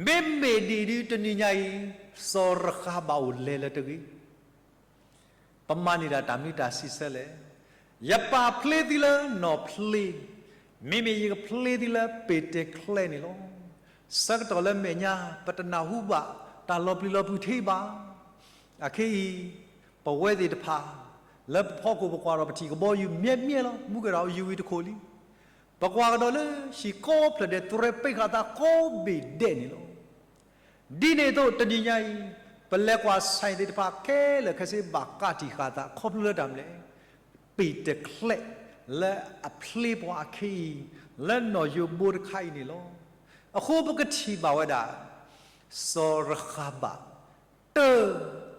မ့မ့ၢ်ဒ်အံၤဒုး တနံၤညါအံၤ စီၤရဃဘၣ်အိၣ်လဲၤလၢတဂ့ၤ. ပမၤန့ၢ်ဒၣ်တၢ်မနုၤတၢ်စံးဆၢလဲၣ်. ယပၢ်ဖျ့သုလၢနီၢ်ဖျ့, မ့မ့ၢ်ယကဖျ့သုလၢပ့ၤတဲာ်ချဲးန့ၣ်လီၤ. ဆၢကတီၢ်လၢမဲာ်ညါ ပတနၢ်ဟူဘၣ်တၢ်လီၤပျံၤလီၤဖုးထဲဘၣ်. အခဲအံၤ ပဝဲသ့ၣ်တဖၣ် လၢပဖီခိၣ်ပကွၢ်ဒီးပထံၣ်ကဘီယူၤ မ့ၢ်မ့ၢ်လီၤ မူကဒီးယူၤဝံၤတခိၣ်လံ. ပကွၢ်ကဒီးလၢဟံၣ်ကိးဖျၢၣ်ဒဲး တြဲၤပိတ်ခးသးကိးဘ့ၣ်ဒဲးန့ၣ်လီၤ. ဒ်န့ၣ်အသိး တနံၤညါအံၤ ပလဲၤကွၢ်ဆၣ်သ့ၣ်တဖၣ်ခဲလၢာ်ခဲဆ့ ဘၣ်ကးတံာ်ဃာ်သး ခီဖျိလၢတၢ်မနုၤလဲၣ်. ပ့ၤတဲာ်ချဲးလၢအဖျ့ပှၤအခဲအံၤ လၢနီၢ်ယိးဘိတခါအံၤန့ၣ်လီၤ. အဃိပကထံၣ်ဘၣ်ဝဲဒၣ် စီၤရဃဘၣ် တၢ်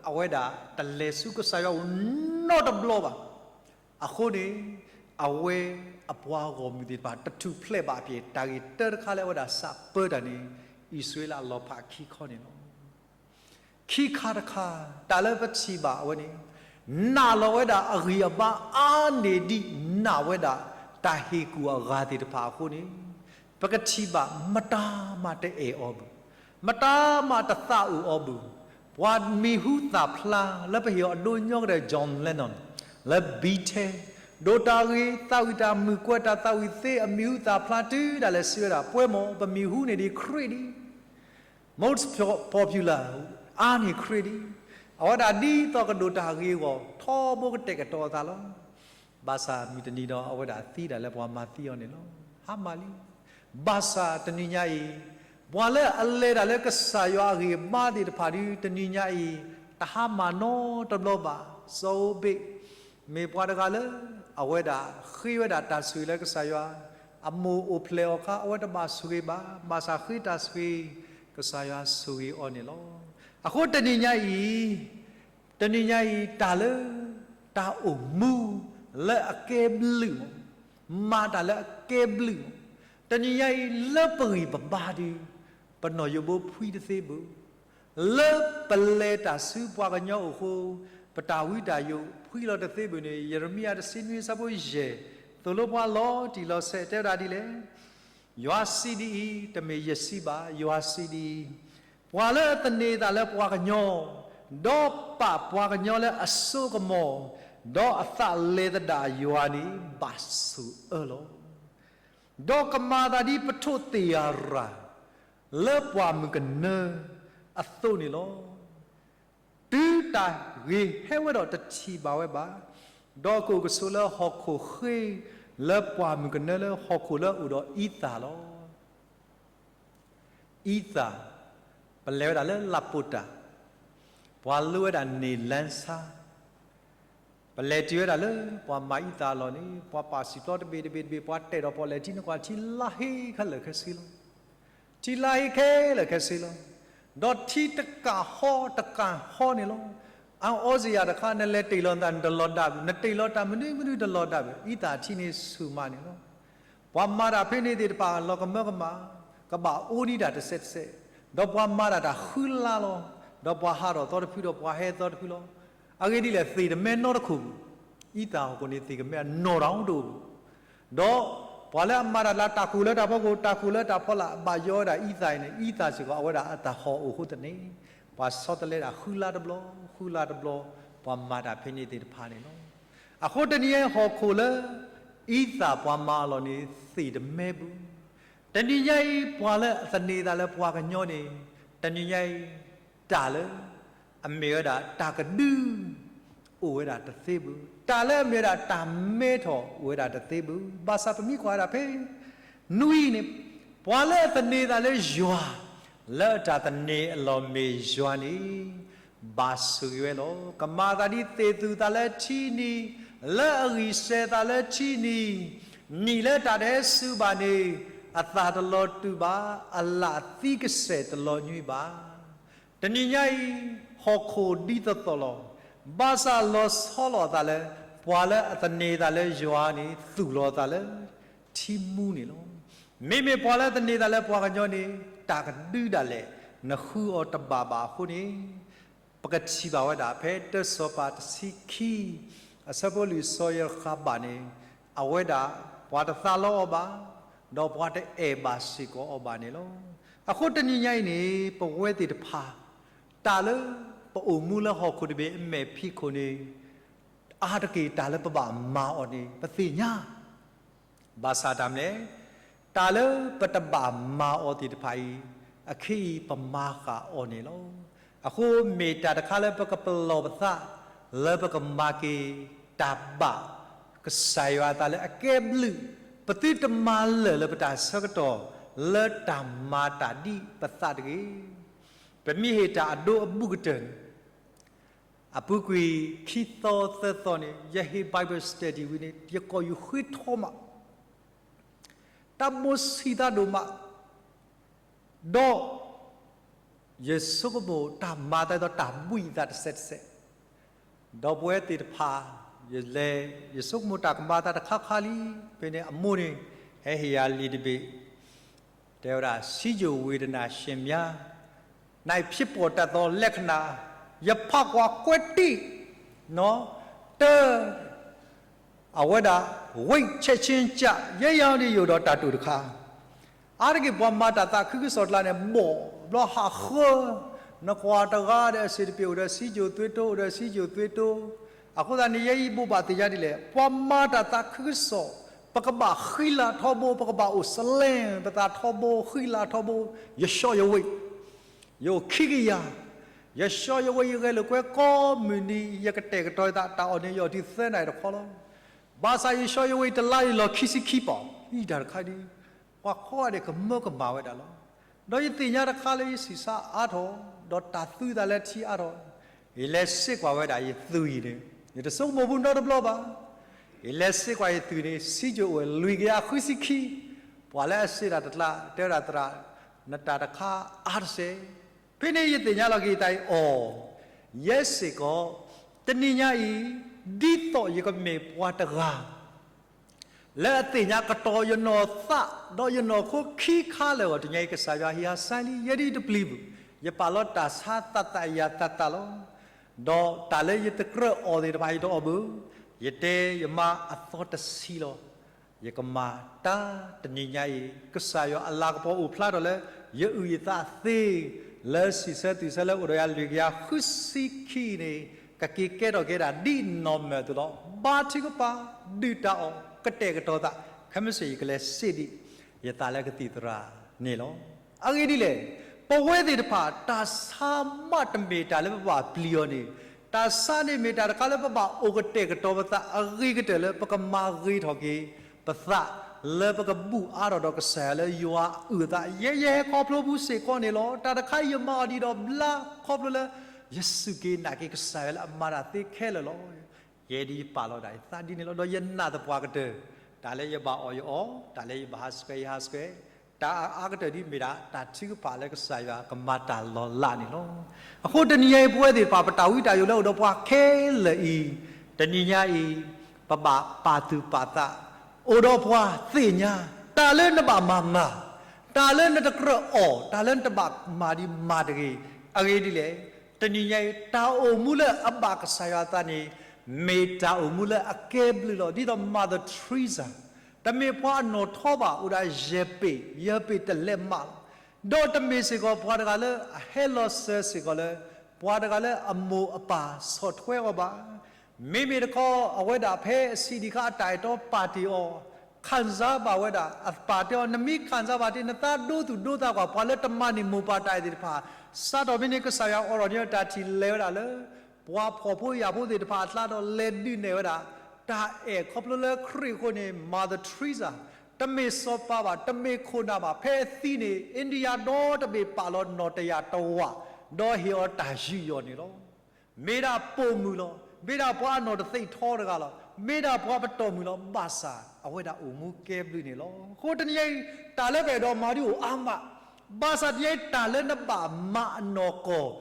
အဝဲဒၣ် တလဲၤဆူကစၢ်ယွၤအအိၣ်နီတဘျီဘၣ်. အဃိန့ၣ် အဝဲအပှၤဂီၢ်မုၢ်သ့ၣ်တဖၣ် တထူၣ်ဖျဲးဘၣ်အပျဲၢ် တၢ်ဂ့ၢ်တၢတခါလၢအဝဲဒၣ်စးပၢတၢ်န့ၣ် အံၣ်စရ့လးအလီၤဖးခံခီန့ၣ်လီၤ. ခံခါတခါ တၢ်လၢပထံၣ်ဘၣ်အဝဲန့ၣ် နာ်လီၤဝဲဒၣ်အဂံၢ်အဘါအါန့ၢ်ဒံး နာ်ဝဲဒၣ်တၢ်ဟ့ၣ်ကူၣ်အဂၤသ့ၣ်တဖၣ်အဃိန့ၣ် ပကထံၣ်ဘၣ်မတၤမးတအဲၣ်အီၤဘၣ်, မတၤမးတသးအိၣ်အီၤဘၣ်. ပှၤမံၤဟူသၣ်ဖျါလၢပဟ့ၣ်အီၤအဒိညီကဒဲး John Lennon လၢ Beatles ဒိးတၢ်ဂ့ၤ သးဝံၣ်တၢ်မုာ် ကွဲးတၢ်သးဝံၣ်သ့ အမံၤဟူသၣ်ဖျါတုၤဒၣ်လဲာ်စံးဝဲဒၣ် ပှဲၤမၢ် ပမံၤဟူန့ၢ်ဒံးခရံာ်ဒံး most popular အါန့ၢ်ခရံာ်ဒံး. အဝဲဒၣ်ဒ်သိးကဒိးတၢ်ဂ့ၤအဂီၢ် ထီဘိကတဲာ်ကတီၤအသးလီၤ. ဘၣ်ဆၣ်မုၢ်တနံၤဒီး အဝဲဒၣ်သံဒၣ်လၢပှၤမၤသံအီၤန့ၣ်လီၤ. ဟါမၢ်လံ. ဘၣ်ဆၣ်တနံၤညါအံၤ ပှၤလၢအလဲၤတၢ်လၢကစၢ်ယွၤအဂံၢ်အဘါသ့ၣ်တဖၣ်ဒုး တနံၤညါအံၤ တဟါမၢ်နီတဘျီဘၣ်. စီၤအိဘ့း မ့ၢ်ပှၤတဂၤလၢ အဝဲဒၣ်ဃ့ဝဲဒၣ်တၢ်ဆိၣ်ဂ့ၤလၢကစၢ်ယွၤ, အမိၢ်အိၣ်ဖျဲၣ်အီၤအခါ အဝဲတဘၣ်ဆိၣ်ဂ့ၤဘၣ်, ဘၣ်ဆၣ်ဃ့တၢ်ဆိၣ်ဂ့ၤ ကစၢ်ယွၤဆိၣ်ဂ့ၤအီၤန့ၣ်လီၤ. အဃိတနံၤညါအံၤ တနံၤညါအံၤ တၢ်လၢ တၢ်အိၣ်မူလၢအကဲဘျုးမး, မၤတၢ်လၢအကဲဘျုးမး, တနံၤညါအံၤ လၢပဂံၢ်ပဘါဒုး ပနီၢ်ယိးဘိဖှံတသ့ဘၣ်, လၢပလဲၤတၢ်ဆူပှၤကညီအအိၣ်အဃိ ပတၢ်ဝံတၢ်ယိးဖှံလီၤတသ့ဘၣ်န့ၣ် ယံးရမံယၤတဆံနွံဆၢဖိယဲၢ် သိၣ်လိပှၤလီၤတံၢ်လီၤဆဲးတဲဝဲဒၣ်ဒ်လဲၣ်. ယွၤစံးဒ်အံၤ, တမ့ၢ်ယစံးဘၣ်, ယွၤစံးဒ်အံၤ, ပှၤလၢအသန့ၤအသးလၢပှၤကညီ, ဒီးပာ်ပှၤကညီလၢအစိကမီၤ, ဒီးအသးလဲၤသဒၣ်ယွၤန့ၣ် ဘၣ်ဆိၣ်အၢလီၤ. ဒီးကမၤသးဒ်ပထိၣ်သ့ၣ်အရၤ လၢပှၢ်မုၢ်ကနၢအသိးန့ၣ်လီၤ. တုၤတၢ်ဂ့ၤဟဲဝဲဒီးတထံၣ်ဘၣ်ဝဲဘၣ်, ဒီးကအိၣ်ကဆိးလၢဟီၣ်ခိၣ်ဃ့ လၢပှၢ်မုၢ်ကနၢလၢဟီၣ်ခိၣ်လၢအအိၣ်ဒီးအံသၣ်လီၤ. အံသၣ်, ပလဲၤဝဲဒၣ်လၢလၢ်ပိၢ်တၢ်, ပှၤလိဝဲဒၣ်န့ၣ်လၢဆါ ပလဲၤတုၤဝဲဒၣ်လၢပှၤမၤအံသၣ်အလီၢ်န့ၣ် ပှၤပာ်စံာ်ပျီတဘ့ၣ်တဘ့ၣ်တဘ့ၣ် ပှၤတဲာ်ဒီးပီၣ်လဲၣ်ထံန့ၣ်ကွၢ် ထံလါဟ့ခဲလၢာ်ခဲဆ့လီၤ. ထံလါဟ့ခဲလၢာ်ခဲဆ့လီၤ. ဒီးထံတကးဟီတကးဟီန့ၣ်လီၤ. အအီစ့ၢ်ယၤတခါ နလဲၤတ့ၢ်လီၤနသး နတလီၤဒါဘၣ်, နတ့ၢ်လီၤတၢ်မနုၤမနုၤတလီၤဒါဘၣ်, အံသၣ်ထံန့ၣ်ဆူၣ်မးန့ၣ်လီၤ. ပှၤမၤတၢ်ဖဲန့ၣ်သ့ၣ်တဖၣ် လီၤကမၢကမၣ်, ကဘၣ်အိၣ်ဒံးတၢ်တစဲးတစဲး, ဒီးပှၤမၤတၢ်တၢ်ဃုလါလီၤ, ဒီးပှၤဟးထီၣ်သီတဖု ဒီးပှၤဟဲသီတဖုလီၤ. အဂ့ၢ်ဒ်လဲၣ် သ့ၣ်တမဲနီတခိၣ်ဘၣ်, အံသၣ်ဟီၣ်ခိၣ်န့ၣ်သ့ၣ်ကမဲအနီၢ်တၢ်အိၣ်တအိၣ်ဘၣ်. ဒီးပှၤလၢအမၤတၢ်လၢတၢ်ကိၢ်လၢတၢ်ဖီခိၣ် တၢ်ကိၢ်လၢတၢ်ဖီလာ် အဘၣ်ယီဝဲဒၣ်အံသၣ်အံၤန့ၣ် အံသၣ်စ့ၢ်ကီး အဝဲဒၣ်အတၢ်ဟီၣ်အိၣ်အဃိသတးန့ၣ် ပှၤဆီတလဲဒၣ်ဃုလါတဘျီ ဃုလါတဘျီ, ပှၤမၤတၢ်ဖဲန့ၣ်သ့ၣ်တဖၣ်န့ၣ်လီၤ. အဃိတနံၤညါအံၤဟီၣ်ခိၣ်လၢ အံသၣ်ပှၤမၤအီၤလီၤန့ၣ် သ့ၣ်တမဲဘၣ်. တနံၤညါအံၤ ပှၤလၢအသန့ၤသးလၢပှၤကညီန့ၣ် တနံၤညါအံၤ တၢ်လၢ အမ့ၢ်ဝဲဒၣ်တၢ်ကဒု အိၣ်ဝဲဒၣ်တသ့ဘၣ်. တၢ်လၢအမ့ၢ်ဝဲဒၣ်တၢ်မဲထီၣ်အိၣ်ဝဲဒၣ်တသ့ဘၣ်. ဘၣ်ဆၣ်ပမ့ၢ်ကွၢ်ဝဲဒၣ်ဖဲ နွံန့ၣ် ပှၤလၢအသန့ၤသးလၢယွၤ လၢအတၢ်သန့ၤအလီၢ်မ့ၢ်ယွၤန့ၣ် ဘၣ်ဆိၣ်ဂ့ၤဝဲလီၤ. ကမၤသးဒ်သ့ၣ်သူၣ်သးလၢထံနံၤ, လၢအဂံၢ်စဲၤသးလၢထံနံၤ, နံၣ်လၢတၢ်တဟဲစူၤဘၣ်န့ၣ် အသၣ်တလီၤတူာ်ဘၣ်, အလၣ်သံကစဲာ်တလီၤညွံးဘၣ်. တနံၤညါအံၤ ဟီၣ်ခိၣ်ဒ်သိးသိးလီၤ. ဘၣ်ဆၣ်လီၤဆီလိာ်အသးလၢ ပှၤလၢအသန့ၤသးလၢယွၤန့ၣ် သူၣ်လီၤအသးလၢ ထံမူန့ၣ်လီၤ. မ့မ့ၢ်ပှၤလၢသန့ၤသးလၢပှၤကညီန့ၣ် တၢ်ကဒုဒၣ်လဲာ် နဃုအီၤတဘၣ်ဘၣ်အဃိန့ၣ် ပကထံၣ်ဘၣ်ဝဲဒၣ် ဖဲတၢစီၤပၤတဆံခံ အဆၢဖိလွံၢ်စီၤယဲၢ်ဃးဘၣ်န့ၣ် အဝဲဒၣ် ပှၤတသးလီအီၤဘၣ်, ဒီးပှၤတအဲၣ်ဘၣ်စ့ၢ်ကီးအီၤဘၣ်န့ၣ်လီၤ. အဃိတနံၤညါအံၤန့ၣ် ပဝဲသ့ၣ်တဖၣ် တၢ်လၢပအိၣ်မူလၢဟီၣ်ခိၣ်တဘ့ၣ်အမဲာ်ဖံးခိၣ်န့ၣ် အါတက့ၢ်တၢ်လၢပဘၣ်မၤအီၤန့ၣ် ပသ့ၣ်ညါ ဘၣ်ဆၣ်တၢ်မနုၤလဲၣ်, တၢ်လၢပတဘၣ်မၤအီၤသ့ၣ်တဖၣ်အံၤ အခဲအံၤပမၤဃာ်အီၤန့ၣ်လီၤ. အဃိမ့ၢ်တၢ်တခါလၢပကပလီၢ်ပသး လၢပကမၤက့ၤတၢ်ဘၣ်ကစၢ်ယွၤအသးလၢအကဲဘျုး, ပသုတမၤလၢာ်လၢပတၢ်ဆၢကတီၢ် လၢတၢ်မၤတၢ်ဒ်ပသးတဂ့ၤ. ပမ့ၢ်ဟ့ၣ်တၢ်အဒိအဘူးကတၢၢ်န့ၣ် အပူၤကွံာ်ခံသီသၢသီန့ၣ် ယဟ့ၣ် Bible study ဝံၤန့ၣ် ယကိာ်ယူၢ်ဃ့ထီမး, တၢ်မိၣ်ဆံးသးဒိၣ်မး, ဒီး ယဆိကမိၣ်တၢ်မၤသးဒီးတၢ်ဘှံးသးတစဲးတစဲး, ဒီးပဝဲသ့ၣ်တဖၣ် ယလဲၤ ယဆိကမိၣ်တၢ်ကမၤသးတခါခါလံ, ဖဲန့ၣ်အမိၢ်န့ၣ် ဟဲဟ့ၣ်ယၤလံာ်တဘ့ၣ် တဲဝဲဒၣ် ဆီးချိုဝေဒနာရှင်များ နိုင်ဖြစ်ပေါ်တတ်သောလက္ခဏာ, ယဖးကွၢ်ကွဲးတံၢ် နီၤ တၢ အဝဲဒၣ် ဝံချက်ချင်းကျ ယဲယၤန့ၣ်ယိာ်ဒီးတၢ်တိာ်တခါ, အါတက့ၢ်ပှၤမၤတၢ်သးခုကစီၣ်ကျါန့ၣ် ဘီၣ်ဘျီဟးဃၢ, နကွၢ်တဂၤဒီးအဆ့ၣ်တပ့ၤအိၣ်ဒီး ဆီးချိုသွေးတိုး အိၣ်ဒီး ဆီးချိုသွေးတိုး, အဃိသတးန့ၣ် ယဲအံၤဘိးဘၣ်သ့ၣ်ညါဒ်လဲၣ်, ပှၤမၤတၢ်သးခုကစီၣ် ပကဘၣ်ဃံလၤထီဘိ, ပကဘၣ်အိၣ်စလဲ ပသးထီဘိ ဃံလၤထီဘိ, ယဆှီယဝ့ၢ် ယအိၣ်ခံကယၤ, ယဆှီယဝ့ၢ် ယဂဲၤလိာ်ကွဲကိးမုၢ်နံၤ ယကတဲာ်ကတီၤယသး တၢ်အီၣ်န့ၣ် ယအီၣ်တုၤသၢနၣ်ရံၣ်တခီလီၤ. ဘၣ်ဆၣ်ယဆှီယဝ့ၢ်တလါအံၤလီၤခံဆံခံပီၣ်, အံၤတၢ်တခါဒ် ပှၤကိးဂၤဒဲးကမၢကမၣ်ဝဲဒၣ်လီၤ. ဒီးယသ့ၣ်ညါတခါလၢယဆံးစၢ်အါထီၣ်, ဒီးတၢ်သူသးလၢထံအါထီၣ်, ယလဲၤစ့ကွၢ်ဝဲဒၣ်ယသွံၣ်န့ၣ်, ယတဆိကမိၣ်ဘူးနီတဘျီဘၣ်. ယလဲၤစ့ကွၢ်ယသွံၣ်န့ၣ် ဆီးချိုအိၣ်လွံၢ်ကယၤဃုဆံခံ, ပှၤလၢအစ့တၢ်တကျါ တဲဝဲဒၣ်သရၣ်, နတၢ်တခါအါတစဲး ဖဲန့ၣ်ယသ့ၣ်ညါလီၤက့ၤယသးအံၤအီၤ, ယဲစ့ၢ်ကီး တနံၤညါအံၤ ဒ်သိးယကမ့ၢ်ပှၤတဂၤ လၢအသ့ၣ်ညါကတီၤယနီၢ်သး ဒီးယနီၢ်ခိခံခါလၢာ်အဂီၢ် တနံၤညါအံၤ ကစၢ်ယွၤဟ့ၣ်အသးလံ, ယဲဒ်တပျံၤဘၣ်, ယပာ်လီၤတၢ်ဆါသးသးယၤသးသးလီၤ. ဒီးတၢ်လၢယတကြၢးအီၣ်သ့ၣ်တဖၣ် ယတအီၣ်ဘၣ်, ယတဲယမါအသီတဆံးလီၤ. ယကမၤတၢ်တနံၤညါအံၤ ကစၢ်ယွၤအလၤကပီၤအိၣ်ဖျါထီၣ်လၢ ယအုၣ်ယသးသ့ လၢစံးဆၢသူၣ်ဆၢလၢအိၣ်ဒီးယၤလွံၢ်ကယၤဃုဆံခံန့ၣ် ကက့ၤကဲထီၣ်က့ၤဒၣ်ဒ်နီၢ်မၢၢ်အသိးလီၤ. ဘါထုကဖၣ် ဒုၣ်တၢ်အီၣ် ကတဲာ်ကတီၤသး ခဲမုၢ်ဆ့ၣ်ယကလဲၤစ့ဒံး ယသးလၢကသံၣ်သရၣ်န့ၣ်လီၤ. အဂ့ၢ်ဒ်လဲၣ်, ပဝဲသ့ၣ်တဖၣ် တၢ်ဆါမးတမ့ၢ်တၢ်လၢပဘၣ်ပျံၤအီၤန့ၣ်, တၢ်ဆါန့ၣ်မ့ၢ်တၢ်တခါလၢပဘၣ်အိၣ်ကတဲာ်ကတီၤပသး အဂ့ၤကတၢၢ်လၢပကမၤဂ့ၤထီၣ်က့ၤပသး လၢပကဘူၣ်အါထီၣ်ဒီးကစၢ်ယွၤလၢယွၤအုၣ်အသး, ယဲယဟဲခီဖျိပူၤစ့ၢ်ကီးန့ၣ်လီၤ. တၢ်တခါအံၤယမၤအီၤဒံးဒီးဘျါခီဖျိလၢ ယစူၢ်က့ၤနာ်က့ၤကစၢ်ယွၤလၢအမၤတၢ်သ့ခဲလၢာ်လီၤ. ယဲဒ်ယပာ်လီၤဒၣ်ယသးဒ်န့ၣ်လီၤ. ဒီးယနာ်သပှၢ်ကတၢၢ် တၢ်လၢယဘၣ်အီၣ်ယအီၣ်, တၢ်လၢယဘၣ်ဟးဆှဲးယဟးဆှဲး, တၢ်အအါကတၢၢ်ဒ်မ့ၢ်ဒၣ် တၢ်ထုကဖၣ်လၢကစၢ်ယွၤကမၤတၢ်လီၤလးန့ၣ်လီၤ. အဃိတနံၤညါအံၤ ပဝဲသ့ၣ်တဖၣ် ပတၢ်ဝံတၢ်ယိးလၢအိၣ်ဒီးပှၤခဲလၢာ်အံၤ, တနံၤညါအံၤ ပဘၣ်ပာ်သူၣ်ပာ်သး, အိၣ်ဒီးပှၤသ့ၣ်ညါ, တၢ်လၢနဘၣ်မၤမၤ, တၢ်လၢနတကြၢးအီၣ်, တၢ်လၢနတဘၣ်မၤဒံးမၤတဂ့ၤ, အဂ့ၢ်ဒ်လဲၣ်, တနံၤညါအံၤ တၢ်အိၣ်မူလၢအဘၣ်ကစၢ်ယွၤအသးန့ၣ် မ့ၢ်တၢ်အိၣ်မူလၢအကဲဘျုးလီၤ. ဒ်သိး Mother Teresa တမ့ၢ်ပှၤအနီၣ်ထီဘၣ် အိၣ်ဒၣ်ယဲၢ် ပေၣ်, ယဲၢ် ပေၣ် တလဲးမးလီၤ. ဒီးတမ့ၢ်စ့ၢ်ကီးပှၤတဂၤလၢအဟဲလီၤစၢၤစ့ၢ်ကီးလၢ ပှၤတဂၤလၢအမိၢ်အပၢ်ဆီၣ်ထွဲအီၤဘၣ်. မ့မ့ၢ်တခီ အဝဲဒၣ်ဖဲအဆံးဒံးခါအတၢ်အဲၣ်တီပာ်တ့ၢ်အီၤ, ခံစားဘၣ်ဝဲဒၣ်, အပၢ်တဲအီၤ နမ့ၢ်ခံစားဘၣ်တ့ၢ် နသးဒိသူၣ်ဒိသးကွၢ် ပှၤလၢတမၤန့ၢ်မိၢ်ပၢ်တၢ်အဲၣ်သ့ၣ်တဖၣ်, စးထီၣ်ဖဲန့ၣ် ကစၢ်ယွၤအိးထီၣ်န့ၢ်တၢ်ထံၣ်လဲၤဝဲဒၣ်လၢ ပှၤဖှီၣ်ဖိယာ်ဖိသ့ၣ်တဖၣ်အကျါဒီး လဲၤဒုးနဲၣ်ဝဲဒၣ် တၢ်အဲၣ်ခီဖျိလၢခရံာ်အဃိန့ၣ် Mother Teresa တမ့ၢ်စီၤပၤဘၣ်, တမ့ၢ်ခိၣ်နၢ်ဘၣ်, ဖဲအသံန့ၣ် India ဒီတဘ့ၣ်ပာ်လီၤနီၣ်တယာ်တဝာ်, ဒီးဟ့ၣ်အီၤတၢ်ယူးယီၣ်န့ၣ်လီၤ. မ့ၢ်ဒၣ်ပိာ်မုၣ်လီၤ. မ့ၢ်ဒၣ်ပှၤအနီၣ်တသ့ၣ်ထီတဂၤလီၤ. မ့ၢ်ဒၣ်ပှၤပတီၢ်မုၢ်လီၤ. ဘၣ်ဆၣ်အဝဲဒၣ်အိၣ်မူကဲဘျုးန့ၣ်လီၤ. အဃိတနံၤညါအံၤ တၢ်လၢပအဲၣ်ဒိးမၤဒုးအိၣ်အါမး, ဘၣ်ဆၣ်တနံၤညါအံၤ တၢ်လၢနဘၣ်မၤအနီၢ်ကီၢ်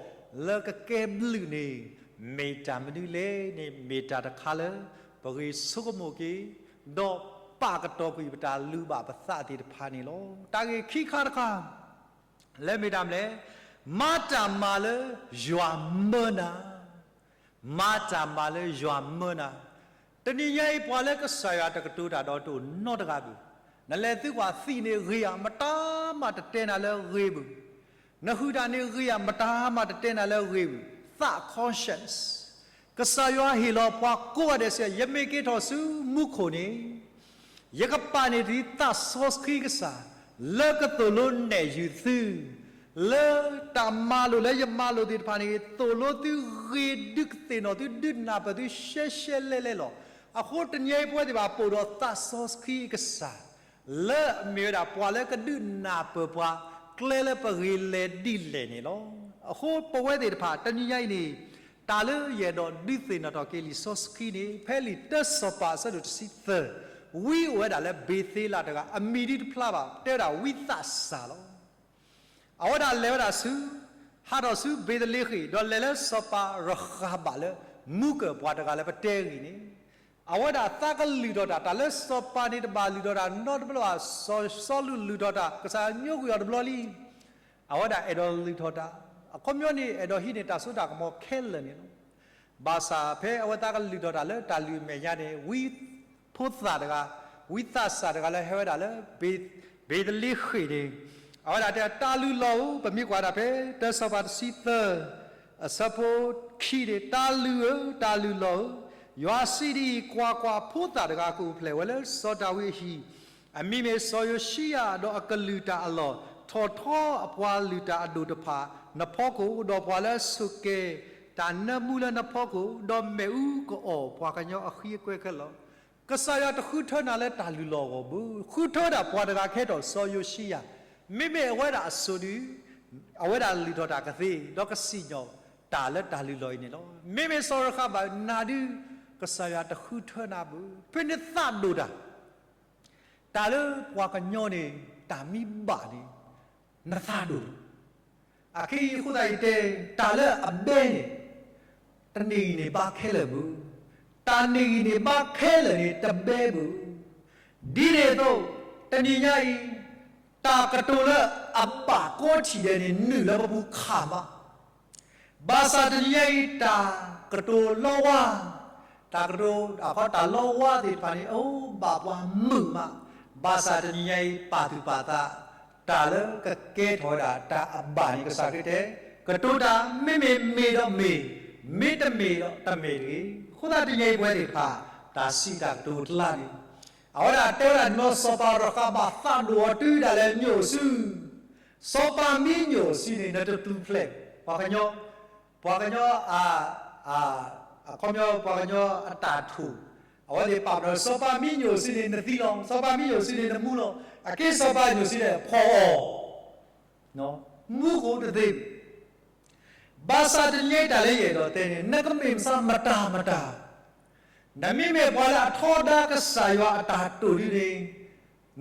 လၢကကဲဘျုးန့ၣ် မ့ၢ်တၢ်မနုၤလဲၣ်န့ၣ် မ့ၢ်တၢ်တခါလၢ ပဂ့ၤဆိကမိၣ်က့ၤ, ဒီးပာ်ကတီၤကွံာ်ပတၢ်လုၢ်ဘၣ်ပသးသ့ၣ်တဖၣ်န့ၣ်လီၤ. တၢ်ဂ့ၢ်ခံခါတခါ လၢမ့ၢ်တၢ်မနုၤလဲၣ်, မၤတၢ်မၤလၢယွၤမၢနၤ, မၤတၢ်မၤလၢယွၤမၢနၤ. တနံၤညါအံၤ ပှၤလၢကစၢ်ယွၤတကတိၤတၢ်ဒီးတအိၣ်နီတဂၤဘၣ်. နလဲၤသုကွၢ်သံးန့ၣ်ဂ့ၤဧါ, မတၤမၤတတဲနၤလၢဂ့ၤဘၣ်. နဟုၣ်တၢ်န့ၣ်ဂ့ၤဧါ, မတၤမၤတတဲနၤလၢဂ့ၤဘၣ်. သး conscience ကစၢ်ယွၤဟ့ၣ်လီၤပှၤကိးဂၤဒဲးစ့ၢ်, ယမ့ၢ်က့ၤထီၣ်ဆူမူခိၣ်န့ၣ် ယကပာ်န့ၢ်ဒံးသးစီဆှံကစၢ် လၢကသိၣ်လိနဲၣ်ယုာ်သု, လၢတၢ်မၤလိာ်လၢယမၤလိာ်သ့ၣ်တဖၣ်န့ၣ် သိၣ်လိသုဂ့ၤဒုးကသ့ၣ်နီၣ်သု ဒုးနၢ်ပၢၢ်သုရှဲရှဲလဲလဲလီၤ. အဃိတနံၤအံၤ ပဝဲသ့ၣ်တဖၣ်ပအိၣ်ဒီးသးစီဆှံကစၢ် လၢအမ့ၢ်ဝဲဒၣ်ပှၤလၢကဒုးနၢ်ပၢၢ်ပှၤ ကျဲလၢပဂ့ၤလဲၤဒ်လဲၣ်န့ၣ်လီၤ. အဃိပဝဲသ့ၣ်တဖၣ် တနံၤညါအံၤန့ၣ် တၢ်လၢယအဲၣ်ဒိးဒုးသ့ၣ်နီၣ်ထီၣ်က့ၤလံာ်စီဆှံန့ၣ် ဖဲလံာ်တၢစီၤပၤအဆၢဒိၣ်တဆံသၢ, ဝံအိၣ်ဝဲဒၣ်လၢဘ့ၤသ့လးတဂၤ အမံၤဒုးတဖျါဘၣ် တဲဝဲဒၣ်ဝံသးစၢ်လီၤ. အဝဲဒၣ်လဲၤဝဲဒၣ်ဆူ, ဟးထီၣ်ဆူဘ့းသလ့ဃ့ၣ် ဒီးလဲၤလၢစီၤပၤရဃးဘၣ်လၢ မူကၢၢ်ပှၤတဂၤလၢပတဲဂ့ၢ်န့ၣ်, အဝဲဒၣ်သးကလုၢ်ထီၣ်တၢ်, တၢ်လၢစီၤပၤန့ၣ်တဘၣ်လုၢ်ထီၣ်တၢ်နီတဘျီဘၣ်, စီၤစီလူးလုၢ်ထီၣ်တၢ်, ကစၢ်ယွၤညိကွံာ်အီၤတဘျီလံ. အဝဲဒၣ်အဲၣ်ဒိးလုၢ်ထီၣ်တၢ်, အခီပညီန့ၣ် အဲၣ်ဒိးဟံးန့ၢ်တၢ်စိတၢ်ကမီၤခဲလၢာ်န့ၣ်လီၤ. ဘၣ်ဆၣ်ဖဲအဝဲသးကလုၢ်ထီၣ်တၢ်လၢတၢ်လုၢ်မဲာ်ညါန့ၣ် ဝံဖိသၣ်တဂၤ, ဝံသးစၢ်တဂၤလၢဟဲဝဲဒၣ်လၢ ဘ့းသလ့ဃ့ၣ်န့ၣ်, အဝဲဒၣ်တဲ တၢ်လုၢ်လီၢ်ဧၢ, ပမ့ၢ်ကွၢ်ဒၣ်ဖဲ တၢစီၤပၤတဆံသၢ အဆၢဖိခံန့ၣ်, တၢ်လုၢ်ဧၢ, တၢ်လုၢ်လီၢ်ဧၢ, ယွၤစံးဒ်အံၤ, ကွၢ်ကွၢ်, ဖိသၣ်တဂၤကအိၣ်ဖျဲၣ်ဝဲလၢစီၤဒၤဝံးအဟံၣ်, အမံၤမ့ၢ်စီၤယိၤၡံယၤ, ဒီးအကလုၢ်တၢ်အလီၢ် ထီၣ်ထီအပှၤလုၢ်တၢ်အဒိၣ်တဖၣ်နဖီခိၣ်, ဒီးပှၤလၢအဆိၣ်ကဲၤတၢ်နၢမူလၢနဖီခိၣ်, ဒီးမ့ၣ်အူကအီၣ်ပှၤကညီအဃံအကွဲခဲလၢာ်လီၤ. ကစၢ်ယွၤတဃုထၢနၤလၢတၢ်လုၢ်လီၢ်အဂီၢ်ဘၣ်, ဃုထၢဒၣ်ပှၤတဂၤကဟဲထီၣ် စီၤယိၤၡံယၤ, မ့မ့ၢ်အဝဲဒၣ်အစိၤဒုး အဝဲဒၣ်လုၢ်ထီၣ်တၢ်ကသ့, ဒီးကစံၣ်ညီၣ်တၢ်လၢတၢ်လုၢ်လီၢ်အံၤန့ၣ်လီၤ. မ့မ့ၢ်စီၤရဃဘၣ်နၤဒုး ကစၢ်ယွၤတဃုထၢနၤဘၣ်, ဖဲန့ၣ်သးဒိၣ်တၢ် တၢ်လၢပှၤကညီန့ၣ် တၢ်မံဘၣ်န့ၣ် နသးဒိၣ်လီၤ. အခဲအံၤအဃိသတးယတဲ တၢ်လၢအဘဲန့ၣ် တန့ၢ်ဂံၢ်န့ၢ်ဘါခဲလၢာ်ဘၣ်, တၢ်န့ၢ်ဂံၢ်န့ၢ်ဘါခဲလၢာ်န့ၣ် တဘဲဘၣ်. ဒ်န့ၣ်အသိး တနံၤညါအံၤ တၢ်ကတိၤလၢအဘၣ်ကိးထံၣ်ဒဲးန့ၣ် နုာ်လၢပပူၤခးမး ဘၣ်ဆၣ်တနံၤညါအံၤ တၢ်ကတိၤလီဝါ, တၢ်ကတိၤ အခီတၢ်လီဝါသ့ၣ်တဖၣ်န့ၣ် အိၣ်ဘၣ်ပှၤမုာ်မး, ဘၣ်ဆၣ်တနံၤညါအံၤ ပာ်သူၣ်ပာ်သး တၢ်လၢကကဲထီၣ်ဝဲဒၣ်တၢ်အဘၣ်န့ၣ် ကစၢ်ခရံာ်တဲ ကတိၤတၢ် မ့မ့ၢ်မ့ၢ်ဒီးမ့ၢ်, မ့တမ့ၢ်ဒီးတမ့ၢ်တဂ့ၤ. အဃိသတးတနံၤညါအံၤပဝဲသ့ၣ်တဖၣ် တၢ်စံးတၢ်ကတိၤအကျါန့ၣ် အဝဲဒၣ်တဲဝဲဒၣ်န့ၣ်လီၤ စီၤပၤရဃဘၣ်သးဒိၣ်အီၤတုၤဒၣ်လဲာ်ညိၣ်စု, စီၤပၤမ့ၢ်ညိၣ်စုန့ၣ် နတပျုၤဖျဲး, ပှၤကညီ, ပှၤကညီ, အခီပညီပှၤကညီအတၢ်ထူၣ်, အဝဲသ့ၣ်ပာ်ပနီၣ် စီၤပၤမ့ၢ်ညိၣ်စုန့ၣ် နသံလီၤ, စီၤပၤမ့ၢ်ညိၣ်စုန့ၣ် နမူလီၤ, အက့စီၤပၤညိၣ်စုန့ၣ် ဖီၣ်အီၤ မူခိၣ်တသ့ဘၣ်. ဘၣ်ဆၣ်တနံၤညါအံၤတၢ်လၢယအဲၣ်ဒိးတဲန့ၣ် နကမ့ၢ်မဆါမတၤမတၤ, နမ့မ့ၢ်ပှၤလၢအထီဒါကစၢ်ယွၤအတၢ်တိာ်ဒ်န့ၣ်,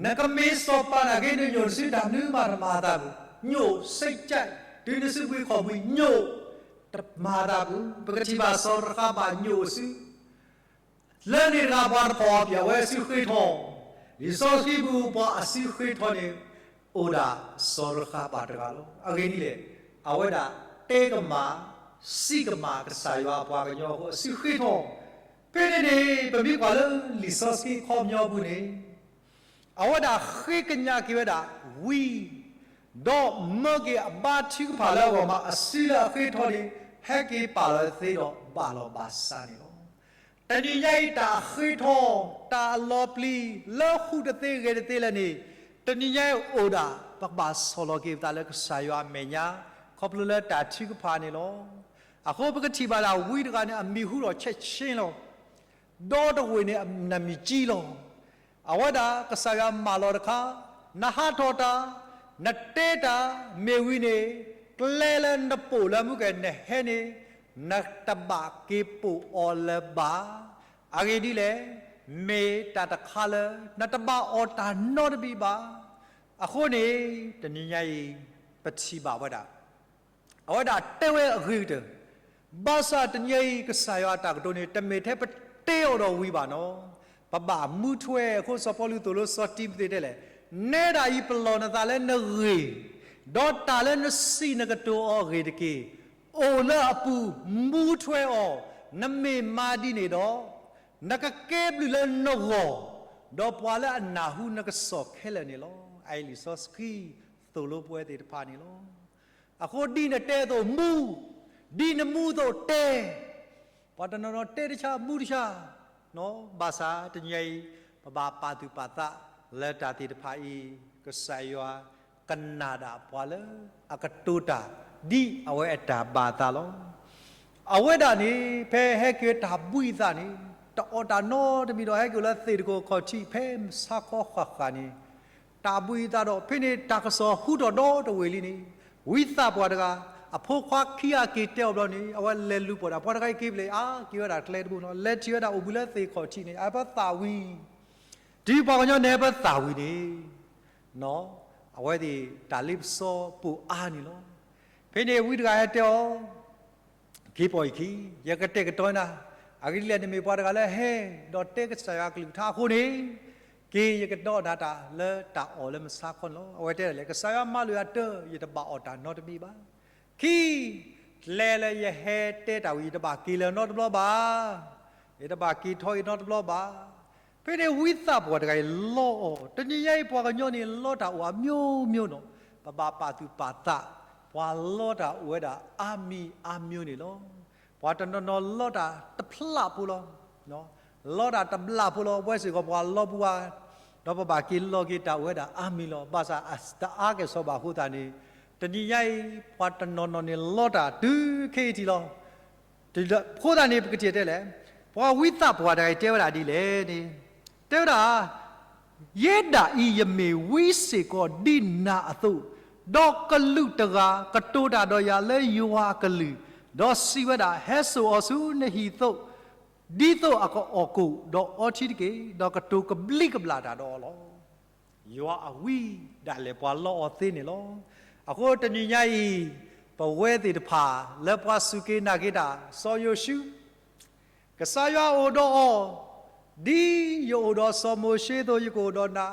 နကမ့ၢ်စီၤပၤနာ်က့ နညိၣ်နစုတၢ်မနုၤမးတမၤအသးဘၣ်. ညိၣ် စိတ်ကြိုက်, တုၤနစုပှ့ၤခီၣ်ပှ့ၤ ညိၣ်, တမၤအသးဘၣ်. ပကထံၣ်ဘၣ်စီၤရဃၤဘၣ်ညိၣ်အစု လၢန့ၣ်တဂၤပှၤတဖၣ်အီၤပၠးဝဲအစုဃ့ထီ, လံာ်စီဆှံပူၤပှၤအစုဃ့ထီန့ၣ် အိၣ်ဒၣ်စီၤရဃၤဘၣ်တဂၤလီၤ. အဂ့ၢ်ဒ်လဲၣ်, အဝဲဒၣ်တဲကမၣ်, စံးကမၣ်ကစၢ်ယွၤအပှၤကညီအဃိ အစုဃ့ထီ, ဖဲန့ၣ်န့ၣ် ပမ့ၢ်ကွၢ်လၢလံာ်စီဆှံအခီပညီပူၤန့ၣ် အဝဲဒၣ်ဃ့ကညးက့ၤဝဲဒၣ်ဝံ, ဒီးမၢက့ၤအဘါထုကဖၣ်လၢအဂီၢ်မး အစုလၢအဃ့ထီန့ၣ် ဟဲက့ၤပာ်လီၤသ့ဒီးဘၣ်လီၤဘၣ်စးန့ၣ်လီၤ. တနံၤညါအံၤတၢ်ဃ့ထီ, တၢ်အလီၤပျံၤ လၢဃူတသ့ဂဲၤတသ့လဲၣ်န့ၣ်, တနံၤညါအံၤအိၣ်ဒၣ် ပကဘၣ်ဆီၣ်လီၤက့ၤပသးလၢကစၢ်ယွၤအမဲာ်ညါ, ခီဖျိလၢတၢ်ထုကဖၣ်န့ၣ်လီၤ. အဃိပကထံၣ်ဘၣ်ဒၣ်ဝံတဂၤန့ၣ် အမံၤဟူထီၣ်ဆဲးဆ့လီၤ. ဒီတဝ့ၢ်န့ၣ် နမံၤကံလီၤ. အဝဲဒၣ်ကစၢ်ယွၤမၢလီၤတခါ, နဟးထီၣ်တၢ်, နတဲတၢ်, မ့ၢ်ဝံၤန့ၣ် ကျဲလၢနပိာ်လၢမူကဲ နဟဲန့ၣ် နတဘၣ်က့ၤပိာ်အီၤလၢၤဘၣ်. အဂ့ၢ်ဒ်လဲၣ်, မ့ၢ်တၢ်တခါလၢ နတဘၣ်အီၣ်တၢ်နီတမံၤဘၣ်. အဃိန့ၣ် တနံၤညါအံၤ ပထံၣ်ဘၣ်ဝဲဒၣ် အဝဲဒၣ်တဲဝဲအဂ့ၤကတၢၢ်, ဘၣ်ဆၣ်တနံၤအံၤ ကစၢ်ယွၤအတၢ်ကတိၤန့ၣ် တမ့ၢ်ထဲပတဲအီၤဒီးဝံၤဘၣ်နီၤ, ပဘၣ်မူထွဲ, အဃိစီၤပီလူး သိၣ်လိစီၤတံၤမသ့းတဲလဲၣ်, နဲဒၣ်အံၤ ပလီၢ်နသးလၢနဂ့ၢ်, ဒီးတၢ်လၢနစံးနကတိၤအီၤအဂ့ၢ်တက့ၢ်. အိၣ်လၢအပူၤ, မူထွဲအီၤ, နမ့ၢ်မၤဒ်န့ၣ်ဒီး နကကဲဘျုးလၢနဂီၢ်, ဒီးပှၤလၢအနၢ်ဟူနကစီၣ်ခဲလၢာ်န့ၣ်လီၤ. အအံၤလံာ်စီဆှံသိၣ်လိပဝဲသ့ၣ်တဖၣ်န့ၣ်လီၤ. အဃိဒ်နတဲအသိးမူ, ဒ်နမူအသိးတဲ, ပှၤတနီၤနီၤတဲတဆါ မူတဆါ, ဘၣ်ဆၣ်တနံၤအံၤ ပဘၣ်ပာ်သူၣ်ပာ်သးလၢတၢ်သ့ၣ်တဖၣ်အံၤ, ကစၢ်ယွၤကနၣ်ဒၣ်ပှၤလၢအကတိၤတၢ် ဒ်အဝဲအတၢ်ဘၣ်အသးလီၤ. အဝဲဒၣ်န့ၣ် ဖဲဟဲက့ၤတၢ်ဘှံးအသးန့ၣ် တအီၣ်တၢ်နီတမံၤဒီး ဟဲက့ၤလၢသ့ၣ်တကိးခီၣ်ထံး ဖဲမဆါခီဃၣ်ဃၣ်န့ၣ် တၢ်ဘှံးအသးဒီး ဖဲန့ၣ်တၢ်ကစီၣ်ဟူထီၣ်ဒီတဝ့ၢ်လံန့ၣ် ဝံသးပှၢ်တဂၤ အဖိခွါခံဂၤက့ၤတဲအီၤဘျီန့ၣ် အဝဲလဲၤလူၤပိာ်ဒၣ် ပှၤတဂၤအံၤက့ၤဖဲလဲၣ်, အါ က့ၤဝဲဒၣ်ကျဲတဘိနီၤ, လဲၤထံၣ်ဝဲဒၣ်အိၣ်ဘှံးလၢသ့ၣ်ခီၣ်ထံးန့ၣ် အပသးဝံၤ, တုၤပှၤကညီနဲပသးဝံၤန့ၣ် အဝဲသ့ၣ်တၢ်လ့ပစီပိာ်အါန့ၣ်လီၤ. ဖဲန့ၣ်ဝံတဂၤဟဲတဲအီၤ က့ၤပိာ်အံၤခံ, ယကတဲာ်ကတီၤနၤ, အဂ့ၢ်ဒ်လဲၣ် နမ့ၢ်ပှၤတဂၤလၢဟဲ ဒီးတဲကစၢ်ယွၤအကလုၢ်ကထါအဃိန့ၣ်, က့ၤ ယကဒီးနၤတၢ်လၢတၢ်အီၣ်လၢမဆါခီန့ၣ်လီၤ. အဝဲတဲဒၣ်လဲၣ်, ကစၢ်ယွၤမၤလိာ်ယၤတၢ် ယတဘၣ်အီၣ်တၢ်နီတမံၤဘၣ်. ခံ, ကျဲလၢယဟဲတဲတၢ်ဝံၤ ယတဘၣ်က့ၤလၢၤနီတဘျီဘၣ်, ယတဘၣ်က့ၤထီၣ်အံၤနီတဘျီဘၣ်. ဖဲန့ၣ်ဝံသးပှၢ်တဂၤအံၤလီအီၤ, တနံၤညါအံၤပှၤကညီန့ၣ် လီတၢ်အိၣ်အမျိုးမျိုးနီၤ, ပဘၣ်ပာ်သူၣ်ပာ်သး, ပှၤလီတၢ်အိၣ်ဝဲဒၣ်အါမံၤအါမျိုးန့ၣ်လီၤ. ပှၤတနီၤနီၤလီတၢ်တဖျးဖိလီၤ, လီတၢ်တဘျးဖိလီၤ, ပဝဲစ့ၢ်ကီးပှၤလီပူၤဝါ, ဒီးပဘၣ်က့ၤလီၤက့ၤတၢ်အိၣ်ဝဲဒၣ်အါမံၤလီၤ. ဘၣ်ဆၣ်အတအါကဲၣ်ဆိးဘၣ်အဃိသတးန့ၣ်, တနံၤညါအံၤ ပှၤတနီၤနီၤန့ၣ်လီတၢ်တုၤခဲအံၤထံးလီၤ. အဃိသတးန့ၣ် ပကထံၣ်တဲလဲၣ်, ပှၤဝံသးပှၢ်တဂၤအံၤတဲဝဲဒၣ်ဒ်လဲၣ်န့ၣ်, တဲဝဲဒၣ်, ယဲဒၣ်အံၤယမ့ၢ်ဝံစ့ၢ်ကီးဒ်နၤအသိး, ဒီးကလူးတဂၤကတိၤတၢ်ဒီးယၤလၢယွၤအကလုၢ်, ဒီးစံးဝဲဒၣ်, ဟဲစိာ်အီၤဆူနဟံၣ်သိး, ဒ်သိးအကအီၣ်ကိၣ်ဒီးအီထံတက့ၢ်, ဒီးကတိၤကဘျံးကဘျၣ်တၢ်ဒီးအီၤလီၤ. ယွၤအဝံဒၣ်လဲာ်ပှၤလီအီၤသ့န့ၣ်လီၤ. အဃိတနံၤညါအံၤ, ပဝဲသ့ၣ်တဖၣ်လၢပှၤစူၢ်က့ၤနာ်က့ၤတၢ် စီၤယိၤၡူ, ကစၢ်ယွၤအိၣ်ဒီးအီၤ, ဒ်ယအိၣ်ဒီးစီၤမိၤၡ့အသိး ယကအိၣ်ဒီးနၤ,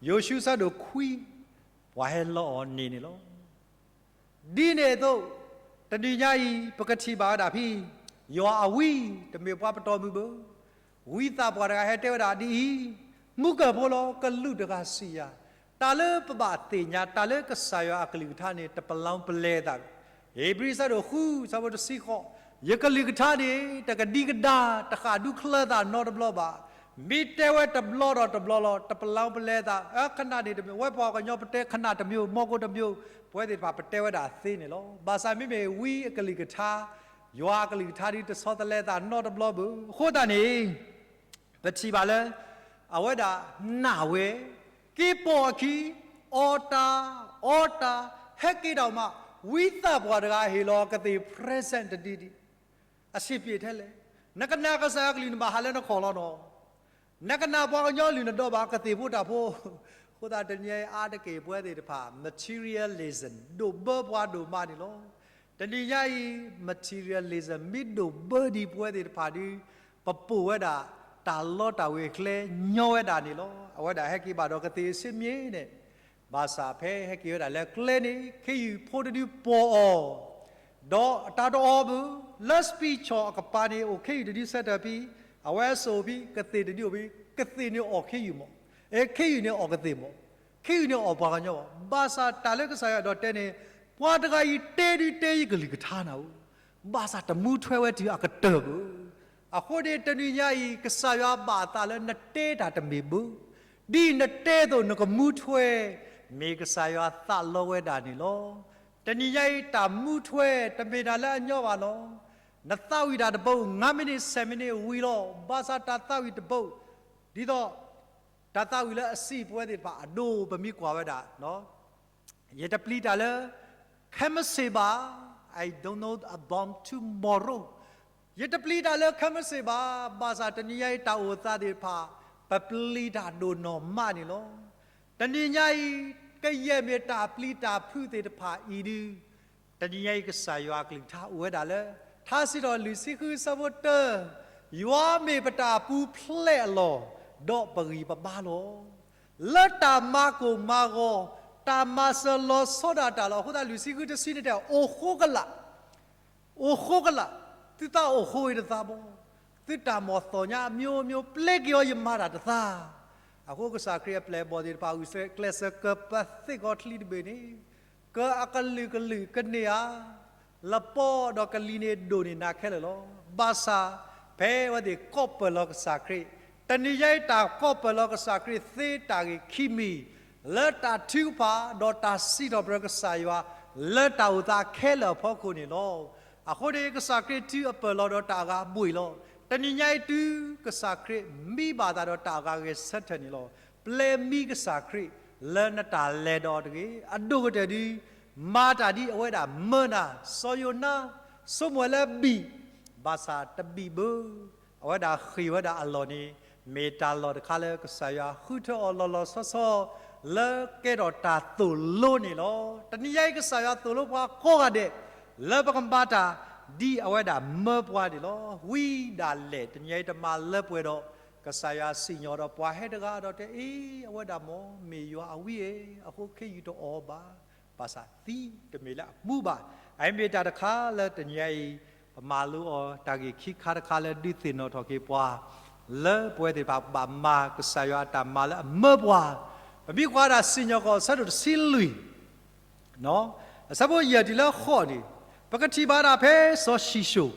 ယိၤၡူအဆၢဒိၣ်ခွံ, ပှၤဟဲလီအီၤန့ၣ်န့ၣ်လီၤ. ဒ်န့ၣ်အသိး, တနံၤညါအံၤ ပကထံၣ်ဘၣ်ဝဲဒၣ်ဖဲ ယွၤအဝံ, တမ့ၢ်ပှၤပတီၢ်မုၢ်ဘၣ်. ဝံသးပှၢ်တဂၤဟဲတဲဝဲဒၣ်ဒ်အံၤ, မူကၢၢ်ဖိလီၤ, ကလူးတဂၤစံးယၤ, တၢ်လၢပဘၣ်သ့ၣ်ညါ တၢ်လၢကစၢ်ယွၤအကလုၢ်ကထါန့ၣ် တပလီပလဲအသး. ဧ့ၤဘြံၤအဆၢဒိၣ်ဃု အဆၢဖိတဆံဃိး, ယကလုၢ်ကထါန့ၣ် တကဒံကဒါ တဃၣ်ဒူချၢသးနီတဘျီဘၣ်. မ့ၢ်တဲဝဲတဘျီဒီးတဘျီလီၤ, တပလီပလဲအသး. အ ခဏန့ၣ်တမံၤ, ဝဲပှၤကညီပတဲခဏတမံၤ, မီကိတမံၤ, ပဝဲသ့ၣ်တဖၣ်ပတဲဝဲဒၣ်သ့န့ၣ်လီၤ. ဘၣ်ဆၣ်မ့မ့ၢ်ဝံအကလုၢ်ကထါ, ယွၤအကလုၢ်ကထါဒ်တဆီတလဲသးနီတဘျီဘၣ်. အဃိသတးန့ၣ် ပထံၣ်ဘၣ်လၢ အဝဲဒၣ်နာ်ဝဲ, က့ၤပိာ်အခံ, အီၣ်တၢ်, အီတၢ်, ဟဲက့ၤတၢ်မး, ဝံသးပှၢ်တဂၤဟ့ၣ်လီၤကသ့ၣ် present တဒ်ဒံး. အဆံးပျ့ၤထဲလဲၣ်. နကနာ်ကစၢ်ယွၤကလုၢ် နဘၣ်ဟးလၢနခီၣ်လီၤနီၤ. နကနၣ်ပှၤကညီလုၢ်နဒီးဘၣ်ကသ့ၣ်ဖိတၢ်ဖိ, အဃိသတးတနံၤညါအံၤအါတက့ၢ်ပဝဲသ့ၣ်တဖၣ် materialism ဒိၣ်ဘၢပှၤဒိၣ်မးန့ၣ်လီၤ. တနံၤညါအံၤ materialism မ့ၢ်ဒိၣ်ဘၢဒံးပဝဲသ့ၣ်တဖၣ်ဒီး ပပိာ်ဝဲဒၣ် တၢ်လီတၢ်ဝ့ၤအကျဲညီဝဲဒၣ်န့ၣ်လီၤ. အဝဲဒၣ်ဟဲက့ၤဘၣ်ဒီးကသ့ၣ်စ့မ့ၢ်န့ၣ် ဘၣ်ဆၣ်ဖဲဟဲက့ၤဝဲဒၣ်လၢကျဲန့ၣ် ခ့ယုၢ်ဖိတဒုပိာ်အီၤ ဒီးအတၢ်တအီၣ်ဘၣ်, လၢ speech အကပၤန့ၣ် အိၣ်ခ့ယုၢ်တဒုဆၢထၢၣ်ဖဲ အဝဲအစိၣ်ဖဲ ကသ့ၣ်တဒုအိၣ်ဖဲ ကသ့ၣ်န့ၣ်အီၣ်ခ့ယုၢ်မး, အဲ ခ့ယုၢ်န့ၣ်အီၣ်ကသ့ၣ်မး, ခ့ယုၢ်န့ၣ်အီၣ်ပှၤကညီမး. ဘၣ်ဆၣ်တၢ်လၢကစၢ်ယွၤဒီးတဲန့ၣ် ပှၤတဂၤအံၤတဲဒုးတဲယကလုၢ်ကထါနၤဧၢ, ဘၣ်ဆၣ်တမူထွဲဝဲတုၤအကတၢၢ်ဘၣ်. အဃိန့ၣ်တနံၤညါအံၤ ကစၢ်ယွၤဘၣ်အသးလၢနတဲတၢ်တမ့ၢ်ဘၣ်, ဒ်နတဲအသိးနကမူထွဲ မ့ၢ်ကစၢ်ယွၤသးလီဝဲဒၣ်န့ၣ်လီၤ. တနံၤညါအံၤတၢ်မူထွဲတမ့ၢ်တၢ်လၢအညီဘၣ်လီၤ. နသးဝံၣ်တၢ်တဘိ ငါးမိနစ် ဆယ်မိနစ်ဝံၤလီၤ. ဘၣ်ဆၣ်တၢ်သးဝံၣ်တဘိ ဒ်သိး တၢ်သးဝံၣ်လၢအစံးပဝဲသ့ၣ်တဖၣ်အဒိ ပမ့ၢ်ကွၢ်ဝဲဒၣ် ယတပျံၤတၢ်လၢ ခဲမုၢ်ဆ့ၣ်ဘၣ်, I don't know about tomorrow. ယတပျံၤတၢ်လၢခဲမုၢ်ဆ့ၣ်ဘၣ်, ဘၣ်ဆၣ်တနံၤညါအံၤတၢ်အိၣ်သးသ့ၣ်တဖၣ် ပပျံၤတၢ်ဒိၣ်နီၢ်မးန့ၣ်လီၤ. တနံၤညါအံၤ ကယဲၢ်မ့ၢ်တၢ်ပျံၤတၢ်ဖုးသ့ၣ်တဖၣ်အံၤဒုး တနံၤညါအံၤကစၢ်ယွၤအကလုၢ်ကထါအိၣ်ဝဲဒၣ်လၢ ထါစံးထီၣ်လွံၢ်ဆံဃုဆၢဖိတၢ, ယွၤမ့ၢ်ပတၢ်ပူၤဖျဲးအလီၢ်, ဒီးပဂံၢ်ပဘါလီၤ. လၢတၢ်မၤကိၢ်မၤဂီၤ, တၢ်မၤစၢၤလီၤဆီဒၣ်တၢ်လီၤ. အဃိသတးလွံၢ်ဆံဃုတဆံန့ၣ်တဲ အိၣ်ဃိကလာ်, အိၣ်ဃိကလာ်, သုသးအိၣ်ဃိအံၤတသးဘၣ်, သုတၢ်မၤသီၣ်ညါအမျိုးမျိုး ပျဲက့ၤအီၤယမၤတၢ်တသး. အဃိကစၢ်ခရံာ်အပျဲၢ်အဘီၣ်သ့ၣ်တဖၣ် ဂုာ်ကျဲးစၢးကပာ်သ့ၣ်ကီးချံတဘ့ၣ်န့ၣ် ကအကလုာ်ကလုာ်ကန့ၢ်ဧါ, လပီဒီးကလံၤန့ၣ်ဒိၣ်န့ၢ်နၤခဲလၢာ်လီၤ. ဘၣ်ဆၣ် ဖဲအဝဲသ့ၣ်ကိးပၢၢ်လီၤကစၢ်ခရံာ်, တနံၤညါအံၤတၢ်ကိးပၢၢ်လီၤကစၢ်ခရံာ်သ့တၢ်ဂ့ၢ်ခံမံၤ လၢတၢ်ထုကဖၣ် ဒီးတၢ်စံးထီၣ်ပတြၢၤကစၢ်ယွၤ လၢတၢ်အိၣ်သးခဲလၢာ်အဖီခိၣ်န့ၣ်လီၤ. အဃိန့ၣ် ကစၢ်ခရံာ်တုၤအပၢၢ်လီၤဒီးတၢ်အဂၤအဘှ့ၣ်လီၤ. တနံၤညါအံၤတုၤကစၢ်ခရံာ်မံဘၣ်သးဒီးတၢ်အဂၤဂဲၤဆၢထၢၣ်န့ၣ်လီၤ. ပျဲမံကစၢ်ခရံာ် လၢနတၢ်လဲၤဒီးတဂ့ၤ, အဒိၣ်ကတၢၢ်ဒုး မၤတၢ်ဒ်အဝဲဒၣ်မၢနၤ, စီၤယိၤနါ ဆိကမိၣ်ဝဲလၢဘံၣ်, ဘၣ်ဆၣ်တဘံၣ်ဘၣ်, အဝဲဒၣ်ဃ့ၢ်ဝဲဒၣ်အလီၢ်န့ၣ် မ့ၢ်တၢ်လီၢ်တခါလၢကစၢ်ယွၤဃုထၢအီၤလီၤလီၤဆီဆီ လၢကဲထီၣ်တၢ်သိၣ်လိန့ၣ်လီၤ. တနံၤညါအံၤကစၢ်ယွၤသိၣ်လိပှၤကိးဂၤဒဲး လၢပကမၤတၢ် ဒ်အဝဲဒၣ်မၢပှၤန့ၣ်လီၤ. ဝံဒၣ်လဲာ် တနံၤညါအံၤတမၤလၢပှဲၤဒီး ကစၢ်ယွၤစံၣ်ညီၣ်ဒီးပှၤဟဲတဂၤဒီးတဲအံၤ အဝဲဒၣ်မ့ၢ်မ့ၢ်ယွၤအဝံဧါ, အဃိခ့ယုၢ်တအီၣ်ဘၣ်, ဘၣ်ဆၣ်သံတမ့ၢ်လၢအမူဘၣ်. အအံၤမ့ၢ်တၢ်တခါလၢတနံၤညါအံၤ ပမၤလိအီၤတၢ်ဂ့ၢ်ခံခါတခါလၢဒုးသ့ၣ်နီၣ်ထီၣ်က့ၤပှၤ လၢပဝဲသ့ၣ်တဖၣ်ဘၣ်မၤကစၢ်ယွၤအတၢ်မၤလၢအမၢပှၤ, ပမ့ၢ်ကွၢ်ဒၣ်စံၣ်ညီၣ်ကွီၢ်အဆၢဒိၣ်တဆံလွံၢ် အဆၢဖိယဲၢ်တုၤလၢဃိးန့ၣ် ပကထံၣ်ဘၣ်ဒၣ်ဖဲစီၤၡံၣ်စိၣ်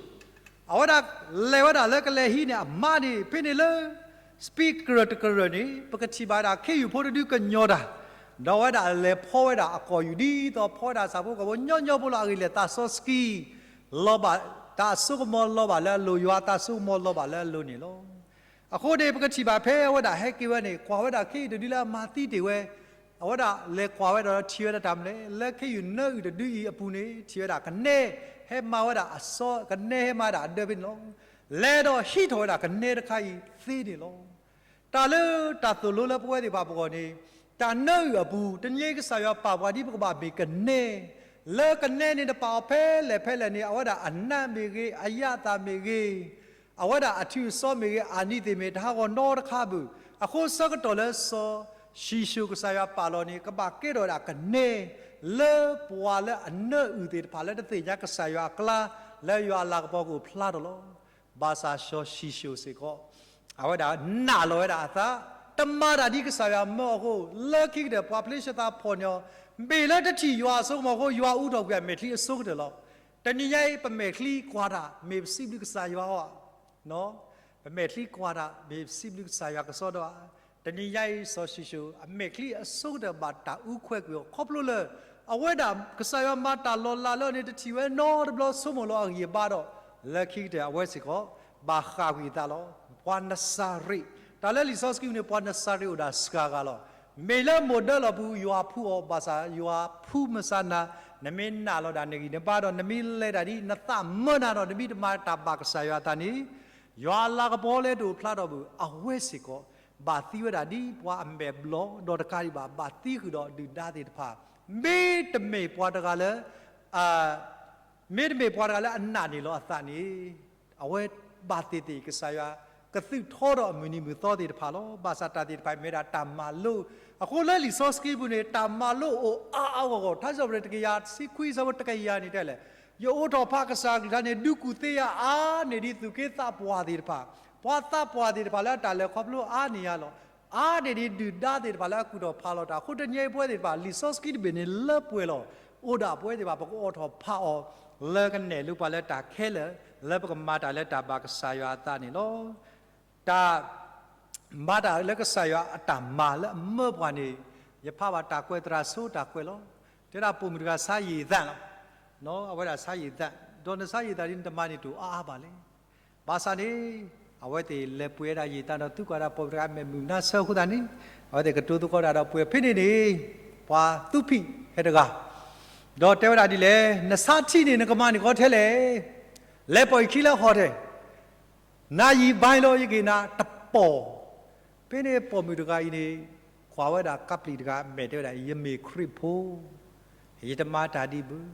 အဝဲဒၣ်လဲၤဝဲဒၣ်လၢကလဲၤဟံးန့ၢ်အမါန့ၣ် ဖဲန့ၣ်လၢ စပံးကရၢၢ်တကရၢၢ်န့ၣ် ပကထံၣ်ဘၣ်ဒၣ်ခ့ယုၢ်ဖိတဒုကညီၤတၢ်, ဒီးအဝဲဒၣ်လဲၤဖီဝဲဒၣ်အကီၢ်ယူၢ်ဒ်သိးဖီဝဲဒၣ်ဆၣ်ဖိကီၢ်ဖိညီညီဖိလီၤ. အဂ့ၢ်လဲၣ် သးစီဆှံ လီၤဘၣ် တၢ်အစိကမီၤလီၤဘၣ်လၢအလိၤ, ယွၤအတၢ်စိကမီၤလီၤဘၣ်လၢအလိၤန့ၣ်လီၤ. အဃိန့ၣ် ပကထံၣ်ဘၣ်ဖဲအဝဲဒၣ်ဟဲက့ၤဝဲန့ၣ် ကွၢ်ဝဲဒၣ်ခ့ယုၢ်တဒုလၢအမၤသံတ့ၢ်ဝဲ, အဝဲဒၣ်လဲၤကွၢ်ဝဲဒီးထံၣ်ဝဲဒၣ်တၢ်မနုၤလဲၣ်, လၢခ့ယုၢ်နၢအုၣ်တဒုအံၤအပူၤန့ၣ် ထံၣ်ဝဲဒၣ်ကနဲ ဟဲမၤဝဲဒၣ်အစီ, ကနဲဟဲမၤဒၣ်အဒၢဖဲန့ၣ်လီၤ. လဲၤဒီးဟံးထီၣ်ဝဲဒၣ်ကနဲတခါအံၤသ့န့ၣ်လီၤ. တၢ်လၢတၢ်သိၣ်လိလၢပဝဲသ့ၣ်တဖၣ်ပဂီၢ်န့ၣ် တၢ်နၢအုၣ်အပူၤ တနံၤညါအံၤကစၢ်ယွၤပာ်ပှၤဒ်ပကဘၣ်မ့ၢ်ကနဲ, လၢကနဲန့ၣ် နပာ်အီၤဖဲလဲၣ်ဖဲလဲၣ်န့ၣ် အဝဲဒၣ်အနးမ့ၢ်ဂ့ၤ, အယၣ်သၣ်မ့ၢ်ဂ့ၤ, အဝဲဒၣ်အထုးအစီမ့ၢ်ဂ့ၤ, အနံၤသ့ၣ်မ့ၢ်တဟးဂီၤနီတခါဘၣ်. အဃိဆၢကတီၢ်လၢစီၤၡံၣ်စိၣ်ကစၢ်ယွၤပာ်လီၤန့ၣ် ကဘၣ်ကဲထီၣ်ဝဲဒၣ်ကနဲ လၢပှၤလၢအနၢအုၣ်သ့ၣ်တဖၣ်လၢတသ့ၣ်ညါကစၢ်ယွၤအကျါ လၢယွၤအလၤကပီၤကအိၣ်ဖျါထီၣ်လီၤ. ဘၣ်ဆၣ်စီၤၡံၣ်စိၣ်စ့ၢ်ကီး အဝဲဒၣ်နာ်လီၤဝဲဒၣ်အသး, တမၤတၢ်ဒ်ကစၢ်ယွၤမၢအီၤအဃိ, လၢခံကတၢၢ်ပှၤဖလ့ၡသးဖီၣ်န့ၢ်အီၤ, မ့ၢ်လၢတထံၣ်ယွၤအစိကမီၤအဃိ ယွၤအူထီၣ်ကွံာ်အမဲာ်ချံအဆိကတၢၢ်လီၤ. တနံၤညါအံၤ ပမဲာ်ချံကွၢ်တၢ် မ့ၢ်ပစံးဘျုးကစၢ်ယွၤဧါ. ပမဲာ်ချံကွၢ်တၢ် မ့ၢ်ပစံးဘျုးကစၢ်ယွၤကစီဒီဧါ. တနံၤညါအံၤ စီၤၡံၣ်စိၣ် အမဲာ်ချံအဆိကတၢၢ်ဘၣ်တၢ်အူခွဲးကွံာ်အီၤ ခီဖျိလၢ အဝဲဒၣ်ကစၢ်ယွၤမၤတၢ်လီၤလးလၢအီၤန့ၣ် တထံၣ်ဝဲနီတဘျီ ဆိကမိၣ်လီၤအဂံၢ်အဘါဒီး လၢခံကတၢၢ်အဝဲစ့ၢ်ကီး ဘၣ်ဃၣ်ကွံာ်အသးလီၤ. ပှၤနစၤရ့း တၢ်လၢလံာ်စီဆှံပူၤန့ၣ် ပှၤနစၤရ့းအိၣ်ဒၣ်စှၤဂၤလီၤ. မ့ၢ်လၢမိၢ်ဒၢလီၢ်ပူၤ ယွၤဖှူအီၤ ဘၣ်ဆၣ်ယွၤဖှူမုၢ်ဆါနၤ, နမ့ၢ်နာ်လီၤဒၣ်နဂံၢ်နဘါဒီး နမ့ၢ်လဲၤတၢ်ဒ်နသးမၢနၤဒီး နမ့ၢ်တမၤတၢ်ဘၣ်ကစၢ်ယွၤအသးန့ၣ် ယွၤအလၤကပီၤလၢတအိၣ်ဖျါထီၣ်ဘၣ် အဝဲစ့ၢ်ကီး ဘၣ်သံဝဲဒၣ်ဒ်ပှၤအမဲာ်ဘျီၣ်ဒီးတကးဒံးဘၣ် ဘၣ်သံဃုာ်ဒီးဒုၣ်ဒါသ့ၣ်တဖၣ်, မ့တမ့ၢ်ပှၤတဂၤလၢ မ့တမ့ၢ်ပှၤတဂၤလၢအနာ်န့ၢ်လီၤအသးန့ၣ်, အဝဲဘၣ်သ့ၣ်သ့ၣ် ကစၢ်ယွၤကသူၣ်ထီဒီးအမုၢ်နံၤမုၢ်သီသ့ၣ်တဖၣ်လီၤ. ဘၣ်ဆၣ်တၢ်သ့ၣ်တဖၣ်မ့ၢ်ဝဲဒၣ်တၢ်မၤလိ, အဃိလၢလံာ်စီဆှံပူၤန့ၣ် တၢ်မၤလိအိၣ်အါအါဂီၢ်ဂီၢ်, ထါစံးပတြၢၤတကယၤတဆံခွံ ဆၢဖိတကယၤန့ၣ်တဲလဲၣ်, ယအိးထီၣ်ဖးကစၢ်အကလုၢ်ကထါန့ၣ် ဒုးကူၣ်သ့ယၤအါန့ၢ်ဒ်သူၣ်က့သးပှၢ်သ့ၣ်တဖၣ်, ပှၤသးပှၢ်သ့ၣ်တဖၣ်လၢအတၢ်လဲၤခီဖျိအါန့ၢ်ယၤလီၤ. အါန့ၢ်ဒ်ဒုၣ်ဒါသ့ၣ်တဖၣ်လၢအကူၣ်ထီၣ်ဖးလီၤတၢ်. အဃိတနံၤအံၤပဝဲသ့ၣ်တဖၣ် လံာ်စီဆှံတဘ့ၣ်န့ၣ်လၢပှဲၤလီၤ. အိၣ်ဒၣ်ပဝဲသ့ၣ်တဖၣ် ပကအိးထီၣ်ဖးအီၤ လၢကနဲၣ်လိပှၤလၢတၢ်ခဲလၢာ်, လၢပကမၤတၢ်လၢတၢ်ဘၣ်ကစၢ်ယွၤအသးန့ၣ်လီၤ. တၢ် မၤတၢ်လၢကစၢ်ယွၤအတၢ်မၤလၢအမၢပှၤန့ၣ်, ယဖးဘၣ်တၢ်ကွဲးသရၣ်ဆိတၢ်ကွဲးလီၤ. တဲဒၣ်ပိာ်မုၣ်တဂၤဆါယံာ်သၣ်လီၤ. အဝဲဒၣ်ဆါယံာ်သၣ်, ဒီးနဆါယံာ်သၣ်ဒ်နတမၤန့ၣ်တအိၣ်အါအါဘၣ်လဲၣ်. ဘၣ်ဆၣ်န့ၣ် အဝဲသ့ၣ်လဲၤပှ့ၤဝဲဒၣ်ယံာ်သၣ်ဒီး သုကွၢ်ဒၣ်ပိာ်မုၣ်တဂၤအမဲာ်မုာ်နါဆၢအဃိသတးန့ၣ်, အဝဲသ့ၣ်ကတိၤသကိးတၢ်ဒီးပှ့ၤဖဲန့ၣ်န့ၣ်, ပှၤသူဖံးဟဲတဂၤ ဒီးတဲဝဲဒၣ်ဒ်လဲၣ်, နဆါထံန့ၣ် နကမၤန့ၢ်ကီထဲလဲၣ်. လဲၤပိာ်ယခံလၢဟီၣ်ထဲ, နၤယံာ်ဘၣ်လီၤ ယက့ၤနၤတပီၢ်. ဖဲန့ၣ်ပိာ်မုၣ်တဂၤအံၤန့ၣ် ကွၢ်ဝဲဒၣ်ကးပျံၤတဂၤအမဲာ် တဲဝဲဒၣ် ယမ့ၢ်ခရံာ်ဖိ, ယတမၤတၢ်ဒ်ဘၣ်.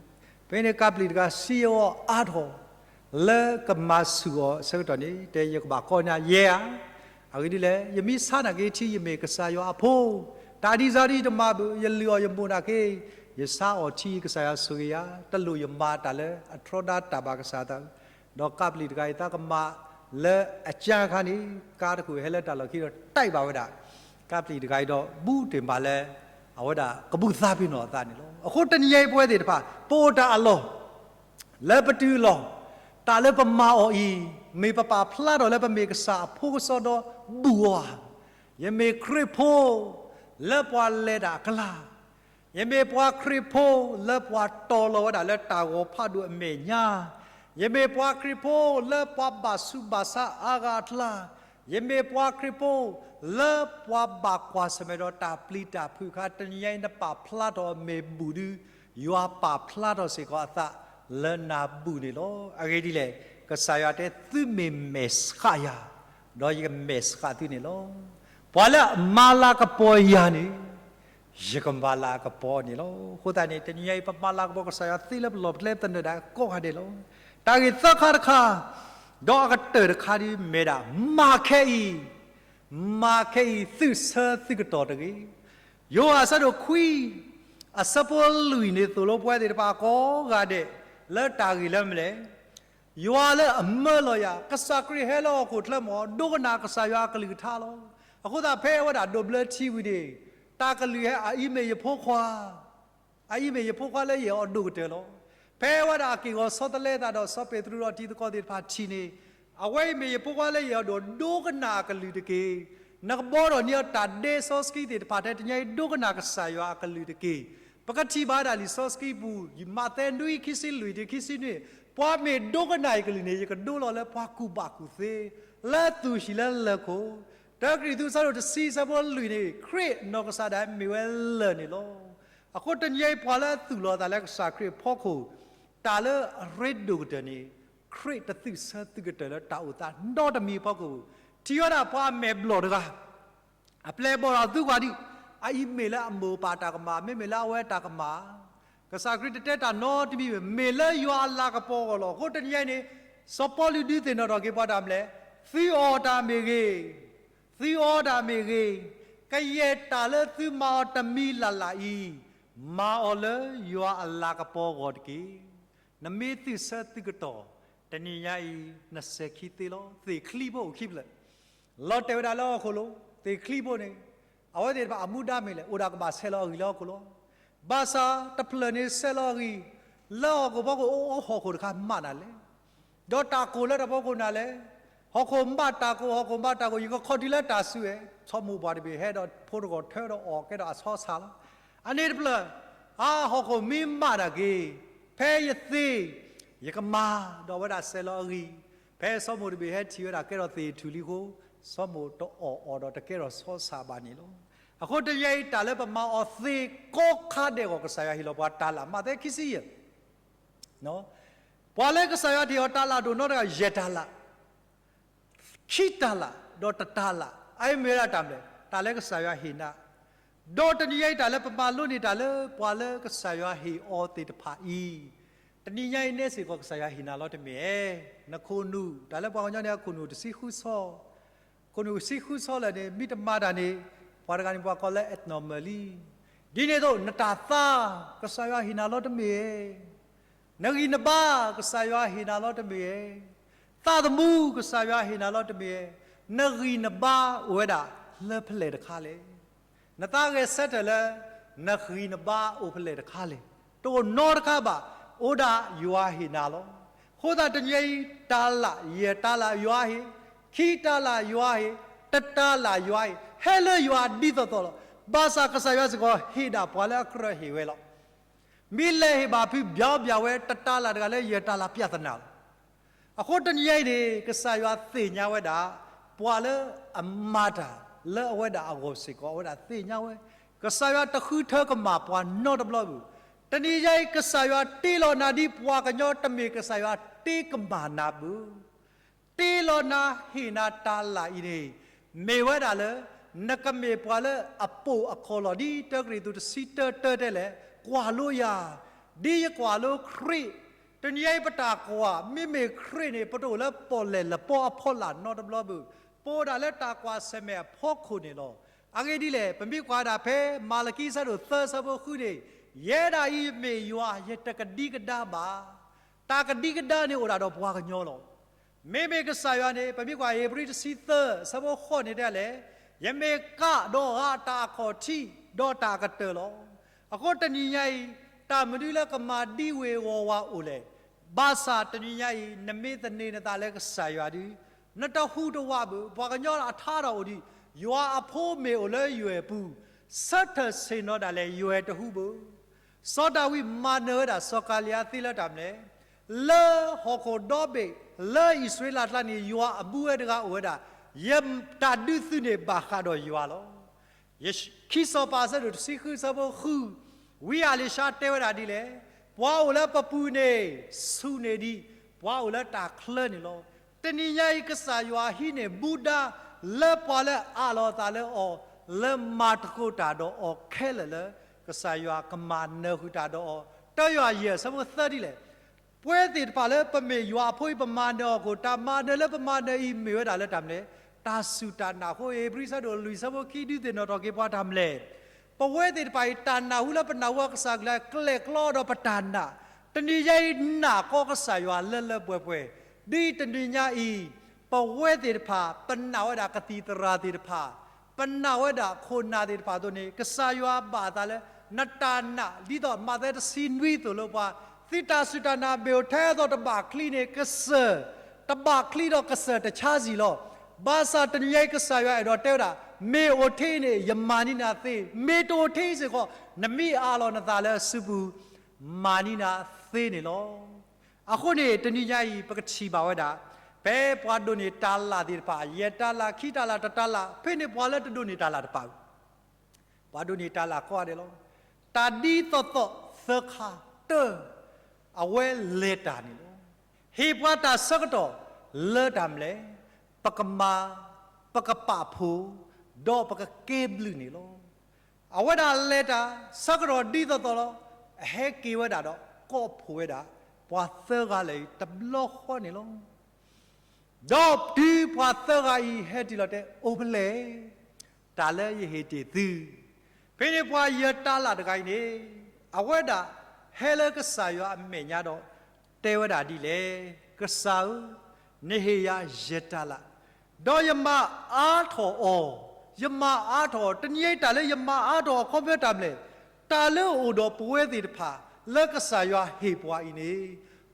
ဖဲန့ၣ်ကးပျံၤတဂၤစံးအီၤအါထီၣ် လၢကမၤဆူၣ်အီၤအဆၢကတီၢ်န့ၣ် တဲ ယကဘၣ်ကီနၤယဲဧါ. အဂ့ၢ်ဒ်လဲၣ်, ယမ့ၢ်ဆါနာ်က့ထံ ယမ့ၢ်ကစၢ်ယွၤအဖိ, တၢ်ဒ်စၢ်ဒ်ယတမၤဘၣ်, ယလုၢ်အီၣ်ယမိၢ်နာ်က့, ယဆါအီၣ်ထံ ကစၢ်ယွၤဆိၣ်ဂ့ၤယၤ, တလိၣ်ယမၤတၢ်လၢအထီဒါတၢ်ဘၣ်ကစၢ်သး ဒီးကးပျံၤတဂၤအံၤ သးကမၤလၢအကၢအခါန့ၣ် ကါတခိၣ်ဟဲလၢတၢ်လီၢ်ခံဒီး တၢ်ဘၣ်ဝဲဒၣ် ကးပျံၤတဂၤအံၤဒီး ဘူးတ့ၢ်မးလၢ အဝဲဒၣ်ကဘူၣ်သးပ့ၤနီၣ်အသးန့ၣ်လီၤ. အဃိတနံၤအံၤပဝဲသ့ၣ်တဖၣ် ပအိၣ်တၢ်အလီၢ် လၢပတုၤအလီၢ် တၢ်လၢပမၤအီၤအံၤ မ့ၢ်ပပာ်ဖျါထီၣ်လၢပမ့ၢ်ကစၢ်အဖိကစီဒီးဘူၣ်အီၤဧါ. ယမ့ၢ်ခရံာ်ဖိ လၢပှၤလဲၤတၢ်အကျါ, ယမ့ၢ်ပှၤခရံာ်ဖိ လၢပှၤတီၤလီၤဝဲဒၣ်လၢတၢ်ဂီၤဖးဒိၣ်အမဲာ်ညါ, ယမ့ၢ်ပှၤခရံာ်ဖိ လၢပှၤဘၣ်ဆူးဘၣ်ဆါအါဂၤအကျါ, ယမ့ၢ်ပှၤခရံာ်ဖိ လၢပှၤဘၣ်ကွၢ်ဆၢၣ်မဲာ်ဒီးတၢ်ပျံၤတၢ်ဖုးအခါ, တနံၤညါအံၤ နပာ်ဖျါထီၣ်အမဲာ်ဘူၣ်ဒီး ယွၤပာ်ဖျါထီၣ်စ့ၢ်ကီးအသးလၢနၤဘူၣ်န့ၣ်လီၤ. အဂ့ၢ်ဒ်လဲၣ်, ကစၢ်ယွၤတဲ သုမ့ၢ်မဲာ်ဆှးယၤ, ဒီးယကမဲာ်ဆှးသုန့ၣ်လီၤ. ပှၤလၢအမၤလၤကပီၤယၤန့ၣ် ယကမၤလၤကပီၤန့ၣ်လီၤ. အဃိသတးန့ၣ် တနံၤညါအံၤ ပမၤလၤကပီၤကစၢ်ယွၤသ့လၢပလီၢ်ပကျဲသနၢၣ်ဒၣ်ကိးဂၤဒဲးလီၤ. တၢ်ဂ့ၢ်သၢခါတခါ, ဒီးအကတၢၢ်တခါဒ်မ့ၢ်ဒၣ် မၤခဲအံၤ, မၤခဲအံၤ သုဆၢသုကတီၢ်တဂ့ၤ. ယိၤဟၣ်အဆၢဒိၣ်ခွံ အဆၢဖိလွံၢ်န့ၣ် သိၣ်လိပဝဲသ့ၣ်တဖၣ်ကိးဂၤဒဲး လၢတၢ်ဂ့ၢ်လၢမနုၤလဲၣ်. ယွၤလၢအမၢလီၤယၤ, ကစၢ်ခရံာ်ဟဲလၢဟီၣ်ခိၣ်ချၢမ့ၢ် ဒိကနၣ်ကစၢ်ယွၤအကလုၢ်ကထါလီၤ. အဃိသတးဖဲအဝဲဒၣ်ဒိးဘျၢထံဝံၤန့ၣ်, တၢ်ကလုၢ်ဟဲ အအံၤမ့ၢ်ယဖိခွါ, အအံၤမ့ၢ်ယဖိခွါလၢယအဲၣ်အီၤဒိၣ်ကတၢၢ်လီၤ. ဖဲအဝဲဒၣ်အက့ၢ်ဂီၤဆီတလဲအသးဒီး စီၤပ့းတရူးဒီးတံၤသကိးသ့ၣ်တဖၣ်ထံၣ်န့ၣ်, အဝဲအံၤမ့ၢ်ယဖိခွါလၢယအဲၣ်အီၤဒိၣ်, ဒိကနၣ်အကလုၢ်တက့ၢ်. နကဘီထီၣ်န့ၢ်အီၤတၢ်ဒဲစီဆှံသ့ၣ်တဖၣ်ထဲတနံၤအံၤ ဒိကနၣ်ကစၢ်ယွၤအကလုၢ်တက့ၢ်. ပကထံၣ်ဘၣ်ဒၣ်လံာ်စီဆှံပူၤ, မးသဲနွံ ခံဆံလွံၢ်တုၤခံဆံနွံ, ပှၤမ့ၢ်ဒိကနၣ်အံၤကလုၢ်န့ၣ် ယကဒိလီၤလၢပှၤကူၣ်ဘၣ်ကူၣ်သ့, လၢသူၣ်ဟံၣ်လၢလၢၢ်ခိၣ်, တၢကရံၣ်သူး အဆၢဒိၣ်တဆံ အဆၢဖိလွံၢ်န့ၣ်, ခရံာ်နီၢ်ကစၢ်ဒၣ်မ့ၢ်ဝဲလၢၢ်န့ၣ်လီၤ. အဃိတနံၤအံၤပှၤလၢအသူၣ်လီၤအသးလၢကစၢ်ခရံာ်အဖီခိၣ်, တၢ်လၢအရ့ဒိၣ်ကတၢၢ်န့ၣ်, ခရံာ်တသုးဆၢသုးကတၢၢ်လၢတၢ်အိၣ်သးနီတမံၤအဖီခိၣ်, ထံၣ်ဝဲဒၣ်ပှၤအမဲာ်ဘျီၣ်တဂၤ အပျဲၢ်ဘီၣ်ဒီး သုကွၢ်ဒံး, အအံၤမ့ၢ်လၢအမိၢ်ပၢ်တၢ်ကမၣ်, မ့မ့ၢ်လၢအဝဲတၢ်ကမၣ်. ကစၢ်ခရံာ်တတဲတၢ်နီတမံၤဘၣ်, မ့ၢ်လၢယွၤအလၤကပီၤအဂီၢ်လီၤ. အဃိတနံၤအံၤန့ၣ်, စီၤပီလူးဒုးသ့ၣ်နီၣ်ထီၣ်က့ၤပှၤတၢ်မနုၤလဲၣ်, သုအီၣ်တၢ်မ့ၢ်ဂ့ၤ, သုအီတၢ်မ့ၢ်ဂ့ၤ, ကယဲၢ်တၢ်လၢသုမၤအီၤတမံၤလၢ်လၢ်အံၤ, မၤအီၤလၢယွၤအလၤကပီၤအဂီၢ်တက့ၢ်. နမ့ၢ်သုးဆၢသုးကတီၢ်, တနံၤညါအံၤ နစဲၤခံသ့လီၤ. သ့ၣ်ချံဖိအိၣ်ခံဖျၢၣ် လီၤတဲာ်ဝဲဒၣ်လၢဟီၣ်ခိၣ်လီၤ. သ့ၣ်ချံဖိန့ၣ်, အဝဲသ့ၣ်တဖၣ်အမူဒါမ့ၢ်လဲၣ်, အိၣ်ဒၣ်ကဘၣ်ဆဲးလီၤအဂံၢ်လၢဟီၣ်ခိၣ်လီၤ. ဘၣ်ဆၣ်တဖျၢၣ်န့ၣ်ဆဲးလီၤအဂံၢ်, လၢဟီၣ်ခိၣ်ဖီခိၣ်အိၣ်အီဟီၣ်ခိၣ်တခါမးနၤလဲၣ်. ဒီးတၢ်ကိၢ်လၢတၢ်ဖီခိၣ်နၤလဲၣ်. ဟီၣ်ခိၣ်မးတၢ်ကိၢ်, ဟီၣ်ခိၣ်မးတၢ်ကိၢ်, ယကခီၣ်တုၤလၢတၢ်စုဧါ. ဆီမိၢ်ပှၢ်တဘ့ၣ်ဟဲဒီးဖိတဂီၤထၢဒီးအီၣ်ကဲဒီးအဆီဆၣ်လီၤ. အန့ၣ်တဖျၢၣ်, အါ ဟီၣ်ခိၣ်မ့ၢ်မးတၢ်က့ၤ, ဖဲယသ့, ယကမၤ, ဒီးအဝဲဒၣ်ဆဲးလီၤအဂံၢ်, ဖဲဆီမိၢ်တဘ့ၣ်ဟဲထံၣ်ဝဲဒၣ်ကဲထီၣ်သ့ၣ်ထူၣ်လံအဃိ, ဆီမိၢ်တအီၣ်အီၤဒီးတကဲထီၣ်ဆီဆၣ်ဘၣ်န့ၣ်လီၤ. အဃိတနံၤအံၤတၢ်လၢပမၤအီၤသ့ကိးခါဒဲးအဂီၢ် ကစၢ်ယွၤဟ့ၣ်လီၤပှၤတၢ်လၢ်, မးသဲခံဆံယဲၢ် ပှၤလၢကစၢ်ယွၤတ့ၢ်အီၤတၢ်လၢ်ဒိၣ်နီတဂၤ ယဲၢ်တၢ်လၢ်, ခံတၢ်လၢ်, ဒီးတတၢ်လၢ်, အအံၤမ့ၢ်ဝဲဒၣ်တၢ်မနုၤလဲၣ်, တၢ်လၢကစၢ်ယွၤဟ့ၣ်နၤ, ဒီးတနံၤညါအံၤ တၢ်လၢပမၤလိန့ၢ်တၢ်လၢပှၤလၢကစၢ်ယွၤဟ့ၣ်အီၤသ့ၣ်တဖၣ်အံၤ, တနံၤညါအံၤ နဲစ့ၢ်ကီး ကစၢ်ယွၤဟ့ၣ်နၤလီၤတမ့ၢ်ဧါ. နခိၣ်နူာ်, တၢ်လၢပှၤကညီန့ၣ် အခိၣ်နူာ်တဆံဃုဆီ, ခိၣ်နူာ်တဆံဃုဆီလၢာ်န့ၣ် မ့ၢ်တမၤတၢ်န့ၣ် ပှၤတဂၤန့ၣ် ပှၤကိးလၢ abnormal လံ. ဒ်န့ၣ်အသိး နတၢ်သါ, ကစၢ်ယွၤဟ့ၣ်နၤလီၤတမ့ၢ်ဧါ. နဂံၢ်နဘါ, ကစၢ်ယွၤဟ့ၣ်နၤလီၤတမ့ၢ်ဧါ. သးသမူ, ကစၢ်ယွၤဟ့ၣ်နၤလီၤတမ့ၢ်ဧါ. နဂံၢ်နဘါအိၣ်ဝဲဒၣ်လၢဖဲလဲၣ်တခါလဲၣ်. နသးဂဲၤဆၢထၢၣ်လၢ နဂံၢ်နဘါအိၣ်ဖဲလဲၣ်တခါလဲၣ်. တအိၣ်နီတခါဘၣ်, အိၣ်ဒၣ်ယွၤဟ့ၣ်နၤလီၤ. အဃိသတးတနံၤအံၤ တၤလၣ်, ယဲၢ်တၤလၣ်ယွၤဟ့ၣ်, ခံတၤလၣ်ယွၤဟ့ၣ်, တတၤလၣ်ယွၤဟ့ၣ်, ဟဲလၢယွၤဒ်သိးသိးလီၤ. ဘၣ်ဆၣ်ကစၢ်ယွၤစ့ၢ်ကီး ဟ့ၣ်ဒၣ်ပှၤလၢအကြၢးဟ့ၣ်ဝဲလီၤ. မ့ၢ်လဲၤဟ့ၣ်ဘၣ်ဖုး ဘၣ်ဘၣ်ဝဲ တတၤလၣ်တဂၤလၢ ယဲၢ်တၤလၣ် ပြဿနာလီၤ. အဃိတနံၤအံၤန့ၣ် ကစၢ်ယွၤသ့ၣ်ညါဝဲဒၣ် ပှၤလၢအမၤတၢ်လၢအဝဲဒၣ်အဂီၢ်စ့ၢ်ကီး အဝဲဒၣ်သ့ၣ်ညါဝဲ, ကစၢ်ယွၤတဃုထၢကမၣ်ပှၤနီတဘျီဘၣ်. တနံၤအံၤ ကစၢ်ယွၤတ့လီၤနၤဒ်ပှၤကညီ တမ့ၢ်ကစၢ်ယွၤတ့ကမၣ်နၤဘၣ်. တ့လီၤနၤဟ့ၣ်နၤတၤလၣ်အံၤန့ၣ် မ့ၢ်ဝဲဒၣ်လၢ နကမ့ၢ်ပှၤလၢအပိာ်အခိၣ်လီၤ. ဒ်တၢကရံၣ်သူး တဆံတၢ တၢတဲလဲၣ်, ကွၢ်လိယၤ, ဒ်ယကွၢ်လိခရံာ်. တနံၤအံၤပတၢ်ကွၢ် မ့မ့ၢ်ခရံာ်န့ၣ် ပတအိၣ်လၢပီၣ်လဲၣ်လပီအဖီလာ်နီတဘျီဘၣ်. ပအိၣ်ဒၣ်လၢတၢ်ကွၢ်ဆၢၣ်မဲာ်အဖီခိၣ်န့ၣ်လီၤ. အဂ့ၢ်ဒ်လဲၣ်, ပမ့ၢ်ကွၢ်ဒၣ်ဖဲ မၤလကံ အဆၢဒိၣ်သၢ အဆၢဖိဃုန့ၣ်, ယဲဒၣ်အံၤမ့ၢ်ယွၤ, ယတကဒံကဒါဘၣ်. တၢ်ကဒံကဒါန့ၣ်အိၣ်ဒၣ်ဒီးပှၤကညီလီၤ. မ့မ့ၢ်ကစၢ်ယွၤန့ၣ် ပမ့ၢ်ကွၢ်ဧ့ၤဘြံၤ တဆံသၢ အဆၢဖိဃိးန့ၣ်တဲလဲၣ်, ယမ့ၢ်ကးဒီးဂၤအတၢ်အခီၣ်ထံး ဒီးတၢ်အကတၢၢ်လီၤ. အဃိတနံၤညါအံၤ တၢ်မနုၤလၢကမၤဒံဝ့ၤဂီၤဝါအိၣ်လဲၣ်. ဘၣ်ဆၣ်တနံၤညါအံၤ နမ့ၢ်သန့ၤနသးလၢကစၢ်ယွၤဒီး နတဟူးတဝးဘၣ်. ပှၤကညီအထါထီၣ်အိၣ်ဒီး ယွၤအဖိမ့ၢ်အိၣ်လၢယွဲၢ်ပူၤ, ဆၢထၢၣ်ဆ့ၣ်နီၤဒၣ်လဲာ် ယွဲၢ်တဟူးဘၣ်. စီၤဒၤဝံးမၤနၢၤဝဲဒၣ်စီၤကၤလံယါသ့လၢတၢ်မနုၤလဲၣ်. လၢဟီၣ်ခိၣ်ဒီဘ့ၣ် လၢအံၣ်စရ့လးအကျါန့ၣ် ယွၤအဘူးဝဲတဂၤအိၣ်ဝဲဒၣ်, ယတၢ်ဒုးသုးန့ၣ်ဘၣ်ဃးဒီးယွၤလီၤ. ခံစီၤပၤ အဆၢဒိၣ်တဆံဃု အဆၢဖိဃု, ဝံအၤလံၤၡါတဲဝဲဒၣ်ဒ်လဲၣ်, ပှၤအိၣ်လၢပပူၤန့ၣ် ဆူၣ်န့ၢ်ဒံးပှၤအိၣ်လၢတၢ်ချၢန့ၣ်လီၤ. တနံၤညါအံၤ ကစၢ်ယွၤဟံးန့ၢ်ဘူးဒါ လၢပှၤလၢအအးလီၤအသးလၢအီၤ, လၢမၤသကိးတၢ်ဒီးအီၤခဲလၢာ်လၢ ကစၢ်ယွၤကမၤနၢၤဃုာ်တၢ်ဒီးအီၤ. တၢယွၤယဲၢ် အဆၢဖိသၢဒ်လဲၣ်, ပဝဲသ့ၣ်တဖၣ်လၢပမ့ၢ်ယွၤအဖိအံၤ ပမၤနၢၤအီၤအဃိ, တၢ်မၤနၢၤလၢပမၤနၢၤအံၤမ့ၢ်ဝဲဒၣ်လၢတၢ်မနုၤလဲၣ်, တၢ်စူၢ်တၢ်နာ်အဃိ. ဧ့ၤဘြံၤ အဆၢဒိၣ်လွံၢ် အဆၢဖိခံ ဒုးသ့ၣ်နီၣ်ထီၣ်က့ၤပှၤတၢ်မနုၤလဲၣ်. ပဝဲသ့ၣ်တဖၣ်အံၤ တၢ်နၢ်ဟူလၢပနၢ်ဟူအကစၢ်အကလုၢ် ကျဲၣ်ကျီဒီးပတၢ်နာ်, တနံၤညါအံၤ နာ်ကီကစၢ်ယွၤလၢလၢပှဲၤပှဲၤ, ဒ်တနံၤညါအံၤ ပဝဲသ့ၣ်တဖၣ် ပနာ်ဝဲဒၣ်ကသံၣ်သရၣ်သ့ၣ်တဖၣ်, ပနာ်ဝဲဒၣ်ခိၣ်နၢ်သ့ၣ်တဖၣ်အသိးန့ၣ် ကစၢ်ယွၤဘၣ်အသးလၢ နတၢ်နာ် ဒ်သိးမးသဲတဆံနွံအသိးလၢပှၤ, သုတၢ်စူၢ်တၢ်နာ်မ့ၢ်အိၣ်ထဲအသိးတဘၣ်ချံန့ၣ် ကစၢၢ်, တဘၣ်ချံဒီးကစၢၢ်တဆါဆံးလီၤ. ဘၣ်ဆၣ်တနံၤညါအံၤ ကစၢ်ယွၤအဲၣ်ဒိးတဲဝဲဒၣ်, မ့ၢ်အိၣ်ထဲအံၤန့ၣ် ယမၤန့ၢ်နၤသ့, မ့ၢ်တအိၣ်ထဲအံၤစ့ၢ်ကီး နမ့ၢ်အးလီၤနသးလၢအစုပူၤ မၤန့ၢ်နၤသ့န့ၣ်လီၤ. အဃိန့ၣ် တနံၤညါအံၤ ပကထံၣ်ဘၣ်ဝဲဒၣ် ဖဲပှၤဒိးန့ၢ်တၤလၣ်သ့ၣ်တဖၣ် ယဲၢ်တၤလၣ် ခံတၤလၣ် တတၤလၣ်, ဖဲန့ၣ်ပှၤလၢတဒိးန့ၢ်တၤလၣ်တဖၣ် ပှၤဒိးန့ၢ်တၤလၣ်ကိးဂၤဒဲးလီၤ. တၢ်ဒ်သိးသိးသၢခါ, တၢ, အဝဲလဲၤတၢ်န့ၣ်လီၤ. ဟ့ၣ်ပှၤတၢ်ဆၢကတီၢ်လၢတၢ်မနုၤလဲၣ်, ပကမၤ, ပကပာ်ဖှိၣ်, ဒီးပကကဲဘျုးန့ၣ်လီၤ. အဝဲဒၣ်လဲၤတၢ်ဆၢကတီၢ်ဒ်သိးသိးလီၤ. အဟဲက့ၤဝဲဒၣ်ဒီးကိးဖှိၣ်ဝဲဒၣ် ပှၤသၢဂၤလၢာ်အံၤတဘျီဃီန့ၣ်လီၤ. ဒီးတုၤပှၤသၢဂၤအံၤဟဲတုၤလီၤတဲ အိၣ်ဖဲလဲၣ်, တၢ်လၢယဟ့ၣ်တ့ၢ်သု, ဖဲန့ၣ်ပှၤယဲၢ်တၤလၣ်တဂၤအံၤန့ၣ် အဝဲဒၣ်ဟဲလၢကစၢ်ယွၤအမဲာ်ညါဒီး တဲဝဲဒၣ်ဒ်လဲၣ်, ကစၢ်ဧၢ, နဟ့ၣ်ယၤယဲၢ်တၤလၣ်, ဒီးယမၤအါထီၣ်အီၤ, ယမၤအါထီၣ်အီၤ, တနံၤအံၤတၢ်လၢယမၤအါထီၣ်အခီပညီတၢ်မနုၤလဲၣ်, တၢ်လၢအအိၣ်ဒီးပဝဲသ့ၣ်တဖၣ် လၢကစၢ်ယွၤဟ့ၣ်ပှၤအံၤန့ၣ်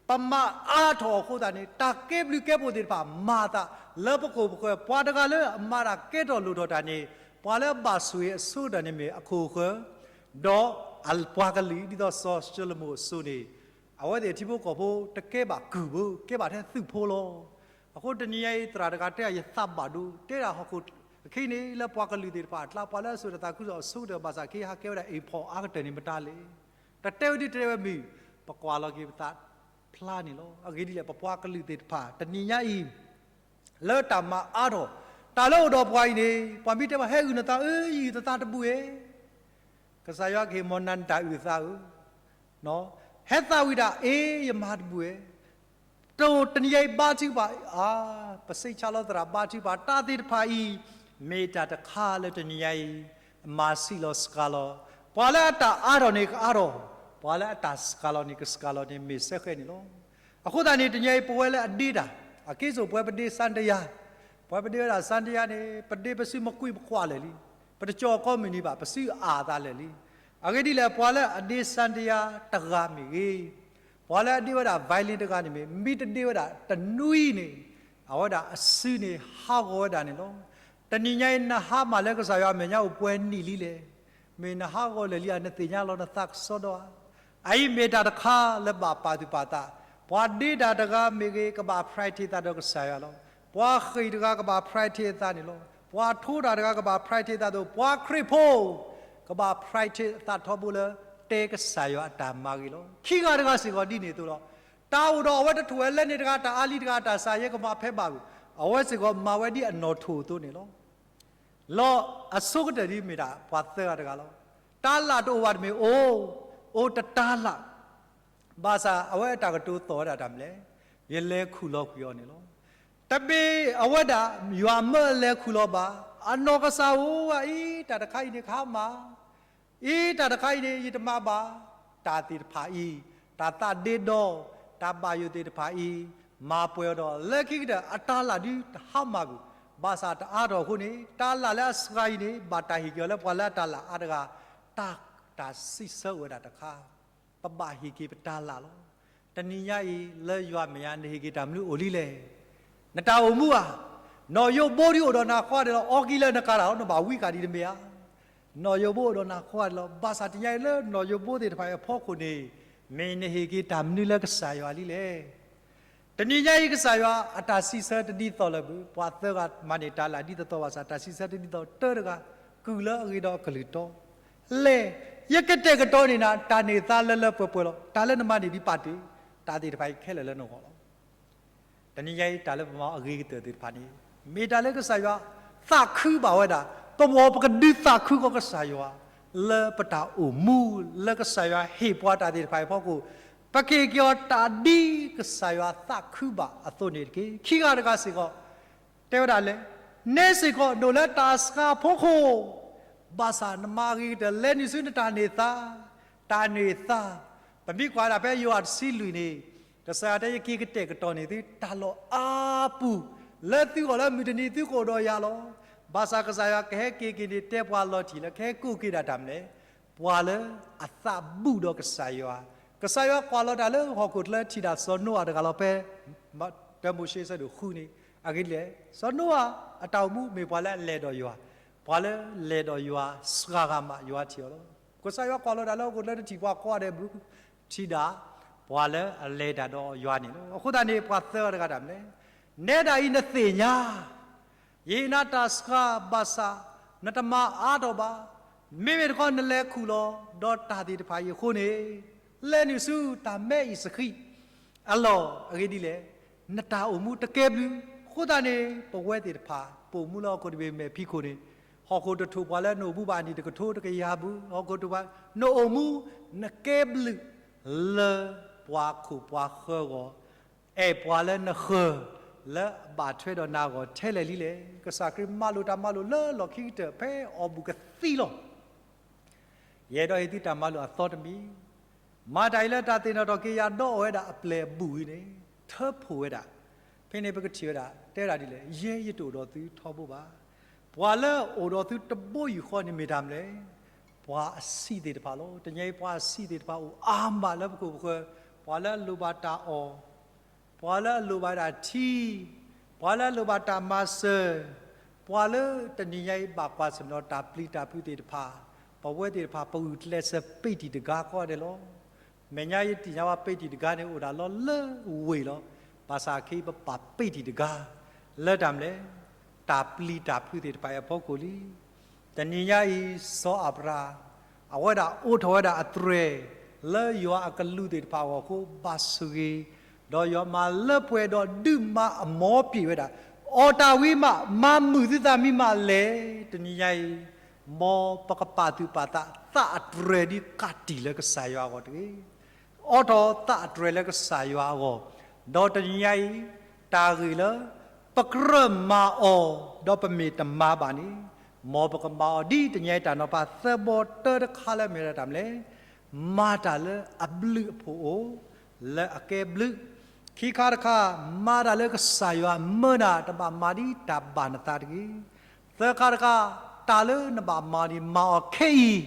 ပမၤအါထီၣ်အဃိသတးန့ၣ် တၢ်ကဲဘျုးကဲဖှိၣ်သ့ၣ်တဖၣ်မၤအသး လၢပခိၣ်ပဃၢၤ ပှၤတဂၤလၢအမၤတၢ်ကဲထီၣ်လိၣ်ထီၣ်တၢ်န့ၣ် ပှၤလၢအဘၣ်ဆိၣ်ဂ့ၤအဆိကတၢၢ်န့ၣ်မ့ၢ်အခိၣ်အဃၢၤ, ဒီးပှၤကလုာ် ဒ်သိးစီၤၡလိၤမိၣ်အစိၤန့ၣ် အဝဲသ့ၣ်ထံဖိကီၢ်ဖိတကဲဘၣ်ကုၢ်ဘၣ်, ကဲဘၣ်ထဲသုးဖိလီၤ. အဃိတနံၤညါအံၤ သရၣ်တဂၤတဲ ယသးဘၣ်ဒိ တဲဒၣ်ဟီၣ်ခိၣ်အခံန့ၣ် လၢပှၤကလုာ်သ့ၣ်တဖၣ်အကျါ ပှၤလၢအစိာ်တၢ်သးခုကစီၣ်အဆိကတၢၢ် ဘၣ်ဆၣ်က့ၤဟးကဲဝဲဒၣ် import အါကတၢၢ်န့ၣ်မတၤလဲၣ်. တတဲဝဲဒ်တဲဝဲမုာ်, ပကွၢ်လီၤက့ၤပသးဖျါန့ၣ်လီၤ. အဂ့ၢ်ဒ်လဲၣ် ပပှၤကလုာ်သ့ၣ်တဖၣ် တနံၤညါအံၤ လၢတၢ်မၤအါထီၣ် တၢ်လၢအိၣ်ဒီးပှၤအံၤန့ၣ် ပှၤမ့ၢ်တဲပှၤဟဲအုၣ်နသးဧၢ, ယအုၣ်နသးတဘူၣ်ဧါ, ကစၢ်ယွၤကဟ့ၣ်မီၢ်နၤနတၢ်အုၣ်အသးဧၢ, ဟဲသးဝံၤဒၣ် အ့ ယမၤတဘူၣ်ဧါ. တနံၤညါအံၤဘါထုကဖၣ်အါ, ပစံးဆၣ်လီၤသရၣ်ဘါထုကဖၣ် တၢ်သ့ၣ်တဖၣ်အံၤ မ့ၢ်တၢ်တခါလၢတနံၤညါအံၤ မၤစံးလီၤစှၤလီၤ, ပှၤလၢအတၢ်အါထီၣ်န့ၣ်ကအါထီၣ်, ပှၤလၢအတၢ်စှၤလီၤန့ၣ်ကစှၤလီၤန့ၣ် မ့ၢ်စဲဃဲန့ၣ်လီၤ. အဃိသတးန့ၣ် တနံၤညါအံၤပဝဲလၢအဒ့တၢ်, အက့စိာ်ပဝဲပဒ့စၣ်တယါ, ပဝဲပဒ့ဝဲဒၣ်စၣ်တယါန့ၣ် ပဒ့ပစုမကွံာ်ပကွၢ်လၢာ်လံ, ပတကၠီၤကီမုၢ်နံၤဘၣ် ပစုအါအသးလၢာ်လံ. အဂ့ၢ်ဒ်လဲၣ် ပှၤလၢအဒ့စၣ်တယါတဂၤမ့ၢ်ဂ့ၤ, ပှၤလၢအဒ့ဝဲဒၣ် violin တဂၤန့ၣ်မ့ၢ် မ့ၢ်တဒ့ဝဲဒၣ်တနွံန့ၣ် အဝဲဒၣ်အစုန့ၣ်ဟးဂီၤဝဲဒၣ်န့ၣ်လီၤ. တနံၤညါအံၤ နဟါမၢ်လၢကစၢ်ယွၤအမဲာ်ညါအိၣ်ပှဲၤနံၣ်လံလဲၣ်. မ့ၢ်နဟးဂီၤလၢာ်လံဧါ, နသ့ၣ်ညါလီၤနသးကစီဒီဧါ. အအံၤမ့ၢ်တၢ်တခါလၢဘၣ်ပာ်သူၣ်ပာ်သး, ပှၤဒ့တၢ်တဂၤမ့ၢ်ဂ့ၤ ကဘၣ် practice သးဒီးကစၢ်ယွၤလီၤ. ပှၤဃ့ၢ်တဂၤကဘၣ် practice အသးန့ၣ်လီၤ. ပှၤထိတၢ်တဂၤကဘၣ် practice အသးသိး ပှၤခရံာ်ဖိ ကဘၣ် practice အသးထီဘိလၢ တဲကစၢ်ယွၤအတၢ်မၤဂ့ၤလီၤ. ခံဂၤတဂၤစ့ၢ်ကီးဒ်န့ၣ်အသိးလီၤ. တၢ်အိၣ်ဒီးအဝဲတထိၣ်ဝဲလဲၣ်န့ၣ်တဂၤ တၢ်အါလံတဂၤ တၢ်စၢ်ယဲၢ်ကမၤဖဲဘၣ်ဂ့ၤ, အဝဲစ့ၢ်ကီးမၤဝဲဒ်အနီၣ်ထိၣ်အသိးန့ၣ်လီၤ. လီၤအဆိကတၢၢ်ဒ်မ့ၢ်ဒၣ်ပှၤသၢဂၤတဂၤလီၤ. တၢ်လၢ်တအိၣ်ဘၣ်တမ့ၢ်အိၣ်, အိၣ်တတၢ်လၢ်, ဘၣ်ဆၣ်အဝဲအတၢ်ကတိၤသီၣ်ဝဲဒၣ်တၢ်မနုၤလဲၣ်, ယလဲၤခူၣ်လီၤကွံာ်အီၤန့ၣ်လီၤ. တမ့ၢ်အဝဲဒၣ် ယွၤမၢအလဲၤခူၣ်လီၤဘၣ်, အနီၢ်ကစၢ်ဧၢဧါ, အံၤတၢ်တခါအံၤန့ၣ်ကဟါမၢ် အံၤတၢ်တခါအံၤန့ၣ် ယတမၤဘၣ်, တၢ်သ့ၣ်တဖၣ်အံၤ, တၢ်သးဒ့ဒီ, တၢ်ဘၣ်ယိၣ်သ့ၣ်တဖၣ်အံၤ, မၤပှဲၤအီၤဒီး လၢခံကတၢၢ်အတၢ်လၢ်ဒုတဟါမၢ်ကွံာ်, ဘၣ်ဆၣ်တအါထီၣ်အဃိန့ၣ် တၢ်လၢ်လၢအစှၤအံၤန့ၣ် ဘၣ်တၢ်ဟ့ၣ်က့ၤအီၤလၢပှၤလၢအတၢ်လၢ်အါတဂၤ, တၢ်, တၢ်စံးဆၢအိၣ်ဝဲဒၣ်တခါ ပဘၣ်ဟ့ၣ်က့ၤပတၢ်လၢ်လီၤ. တနံၤညါအံၤ လၢယွၤမဲာ်ညါ နဟ့ၣ်က့ၤတၢ်မနုၤအိၣ်လံလဲၣ်. နတၢ်အိၣ်မူဧါ, နီၣ်ယိးဘိဒ်အိၣ်ဒီးနၤကိးဂၤဒဲးလီၤ. အီကံလၢနကၤတၢ်လီၤ နဘၣ်ဝံကၤဒံးတမ့ၢ်ဧါ. နီၣ်ယိးဘိအိၣ်ဒီးနၤကိးဂၤဒဲးလီၤ. ဘၣ်ဆၣ်တနံၤညါအံၤလၢနီၣ်ယိးဘိသ့ၣ်တဖၣ်အံၤအဖီခိၣ်န့ၣ် မ့ၢ်နဟ့ၣ်က့ၤတၢ်မနုၤလၢကစၢ်ယွၤလံလဲၣ်. တနံၤညါအံၤကစၢ်ယွၤအတၢ်စံးဆၢတဒ်သိးလၢၤဘၣ်. ပှၤသၢဂၤမၤန့ၢ်တၢ်လၢ်ဒ်သိးသိးဘၣ်ဆၣ် တၢ်စံးဆၢတဒ်သိး တၢတဂၤ ကုၢ်လၢအဂ့ၤဒီးအကလုၢ်တီ လဲၤ, ယကတဲာ်ကတီၤန့ၢ်နၤ တၢ်န့ၢ်သါလၢလၢပှဲၤပှဲၤလီၤ. တၢ်လၢနမၤန့ၢ်ဒံးပာ်တ့ၢ်, တၢ်သ့ၣ်တဖၣ်အံၤခဲလၢာ်လၢနဂီၢ်လီၤ. တနံၤညါအံၤတၢ်လၢပမၤအဂ့ၤကတၢၢ်သ့ၣ်တဖၣ်န့ၣ် မ့ၢ်တၢ်လၢကစၢ်ယွၤသးခုဘၣ်ဝဲဒၣ်, ပဝဲပကဒုးသးခုဃီကစၢ်ယွၤ လၢပတၢ်အိၣ်မူ လၢကစၢ်ယွၤဟ့ၣ်ပှၤတၢ်သ့ၣ်တဖၣ်အံၤအဖီခိၣ်, ပကဟ့ၣ်က့ၤအီၤတၢ်ဒ်ကစၢ်ယွၤသးခုဘၣ်အသိးန့ၣ်တက့ၢ်. ခံဂၤတဂၤစ့ၢ်ကီး တဲဝဲဒၣ်လဲၣ်, နဲစ့ၢ်ကီးဒိၣ်လၢတၢ်စှၤအဖီခိၣ်, ဘၣ်ဆၣ်နမၤအဂ့ၤကတၢၢ် လဲၤနုာ်ဆူနတၢ်န့ၢ်သါ, တၢ်န့ၢ်သါ, ပမ့ၢ်ကွၢ်ဒၣ်ဖဲယိၤဟၣ်တဆံလွံၢ်န့ၣ်, ကစၢ်ယွၤတဲ ယက့ၤကတဲာ်ကတီၤန့ၢ်သုတၢ်လီၢ်အါပူၤ, လၢသုဂီၢ်လၢမုၢ်တနံၤသုကအိၣ်ဒီးယၤလီၤ. ဘၣ်ဆၣ်ကစၢ်ယွၤကဟဲက့ၤက့ၤန့ၣ် တဲပှၤလီၤတံၢ်လၢကဟဲကိးက့ၤဒၣ်တၢ်မနုၤလဲၣ်, ပှၤလၢအသးဘူၣ်ဒီးကစၢ်ယွၤ, ကစၢ်ယွၤကွၢ်လီၤတၢ်လၢဟီၣ်ခိၣ်ချၢထံၣ်ဒၣ်စီၤနိအၤတဂၤလီၤ ဖဲတၢမိၤၡ့ဆၢဒိၣ်ဃုန့ၣ်, အဂ့ၢ်ဒ်လဲၣ်, စီၤနိအၤအတၢ်အိၣ်မူမ့ၢ်ပှၤလၢအလဲၤဒီးယွၤ, ပှၤလၢလဲၤဒီးယွၤစှၤဂၤမး ယွၤထံၣ်အီၤလီၤ. ကစၢ်ယွၤကွၢ်လီၤတၢ်လၢဟီၣ်ခိၣ်ချၢတထံၣ်ပှၤကိးဂၤဒဲးဘၣ်, ထံၣ်ဒၣ်ပှၤလၢအလဲၤတၢ်ဒီးယွၤန့ၣ်လီၤ. အဃိသတးန့ၣ် ပှၤသၢဂၤတဂၤတၢ်မနုၤလဲၣ်, နဲဒၣ်အံၤနသ့ၣ်ညါ ယဟ့ၣ်နၤတၢ်စှၤဘၣ်ဆၣ် နတမၤအါထီၣ်ဘၣ်. မ့မ့ၢ်တခီနလဲၤခူၣ်လီၤ ဒီးတၢ်သ့ၣ်တဖၣ်အံၤအဃိန့ၣ်, လဲၤနုာ်ဆူတၢ်မဲအံၤစဃံးအလီၢ်, အဂ့ၢ်ဒ်လဲၣ်, နတၢ်အိၣ်မူတကဲဘျုး. အဃိသတးန့ၣ် ပဝဲသ့ၣ်တဖၣ် ပအိၣ်မူလၢဟီၣ်ခိၣ်တဘ့ၣ်မဲာ်ဖံးခိၣ်န့ၣ်, ဟီၣ်ခိၣ်တထိၣ်ပှၤလၢနအိၣ်မူဘၣ်အနံၣ်တကထိတကယၤဘၣ်, ဟီၣ်ခိၣ်တထိၣ်ပှၤ နအိၣ်မူ နကဲဘျုးလၢပှၤခိၣ်ပှၤဃၢၤအဂီၢ် အဲၣ်ပှၤလၢနဃၢၤ လၢအဘၣ်ထွဲဒီးနၤအဂီၢ်ထဲလဲၣ်လံလဲၣ်. ကစၢ်ခရံာ်မၤလိာ်တၢ်မၤလိာ်လၢလီၢ်ခံကတၢၢ်ဖဲအီၣ်ဘူၣ်ကသံလီၤ. ယအဲၣ်ဒိးဟ့ၣ်သုတၢ်မၤလိာ်အသီတမံၤ, မၤတၢ်အံၤလၢတၢ်သ့ၣ်နီၣ်ထီၣ်က့ၤယၤဒီးအီၣ်ဝဲဒၣ်အပျဲၢ်အဘီၣ်အံၤန့ၣ်, ထၢဖှိၣ်ဝဲဒၣ်. ဖဲန့ၣ်ပကထံၣ်ဝဲဒၣ် တဲဒၣ်ဒ်လဲၣ်, ယဲယတအိၣ်ဒီးသုထီဘိဘၣ်. ပှၤလၢအအိၣ်ဒီးသုတဘိယူၢ်ဃီန့ၣ်မ့ၢ်တၢ်မနုၤလဲၣ်, ပှၤအဆံးသ့ၣ်တဖၣ်လီၤ. တနံၤအံၤပှၤအဆံးသ့ၣ်တဖၣ်အိၣ်အါမးလၢပခိၣ်ပဃၢၤ, ပှၤလၢအလိၣ်ဘၣ်တၢ်အီၣ် ပှၤလၢအလိၣ်ဘၣ်ဒၣ်ထံ, ပှၤလၢအလိၣ်ဘၣ်တၢ်မၤစၢၤ, ပှၤလၢတနံၤညါအံၤဘၣ်ကွၢ်ဆၢၣ်မဲာ်ဒီးတၢ်ပျံၤတၢ်ဖုးသ့ၣ်တဖၣ်, ပဝဲသ့ၣ်တဖၣ် ပဂုာ်ကျဲးစၢးပ့းတံၢ်တဂၤကိးဂၤဒဲးလီၤ. မဲာ်ညါယသ့ၣ်ညါဝဲပ့းတံၢ်တဂၤန့ၣ် အိၣ်ဒၣ်လီၤလၢဝ့ၢ်လီၤ. ဘၣ်ဆၣ်ခဲအံၤပပာ်ပ့းတံၢ်တဂၤ လၢတၢ်မနုၤလဲၣ်, တၢ်ပျံၤတၢ်ဖုးသ့ၣ်တဖၣ်အံၤအဖီခိၣ်လံ. တနံၤညါအံၤ စီၤအၤဘြၤဟၣ် အဝဲဒၣ်အိးထီၣ်ဝဲဒၣ်အသရဲၣ် လၢယွၤအကလူးသ့ၣ်တဖၣ်အဂီၢ်အဃိ ဘၣ်ဆိၣ်ဂ့ၤ, ဒီးယွၤမၤလၢပှဲၤဒီးဒုးမၤအမီၤပှဲၤဝဲဒၣ် အီၣ်တၢ်ဝံၤမး မၤမုာ်သုသးမံမးလဲၣ်. တနံၤညါအံၤ မ်ပကပာ်သူၣ်ပာ်သး သးအတြဲၤဒ်ကးတံာ်လၢကစၢ်ယွၤအဂီၢ်တဂ့ၤ. အိးထီၣ်သးအတြဲၤလၢကစၢ်ယွၤအဂီၢ်, ဒီးတနံၤညါအံၤ တၢ်ဂ့ၢ်လၢ ပကြၢးမၤအီၤ ဒီးပမ့ၢ်တမၤဘၣ်န့ၣ်, မ်ပကမၤအီၤဒ်တနံၤညါအံၤတၢ်နီၤဖးသၢဘီတၢတခါလၢအမ့ၢ်ဝဲဒၣ်တၢ်မနုၤလဲၣ်. မၤတၢ်လၢအဘျုးအဖှိၣ်အိၣ် လၢအကဲဘျုး, ခံခါတခါ မၤတၢ်လၢကစၢ်ယွၤမၢနၤ တဘၣ်မၤဒ်တၢ်ဘၣ်နသးတဂ့ၤ. သၢခါတခါ တၢ်လၢနဘၣ်မၤန့ၣ် မၤအီၤခဲအံၤ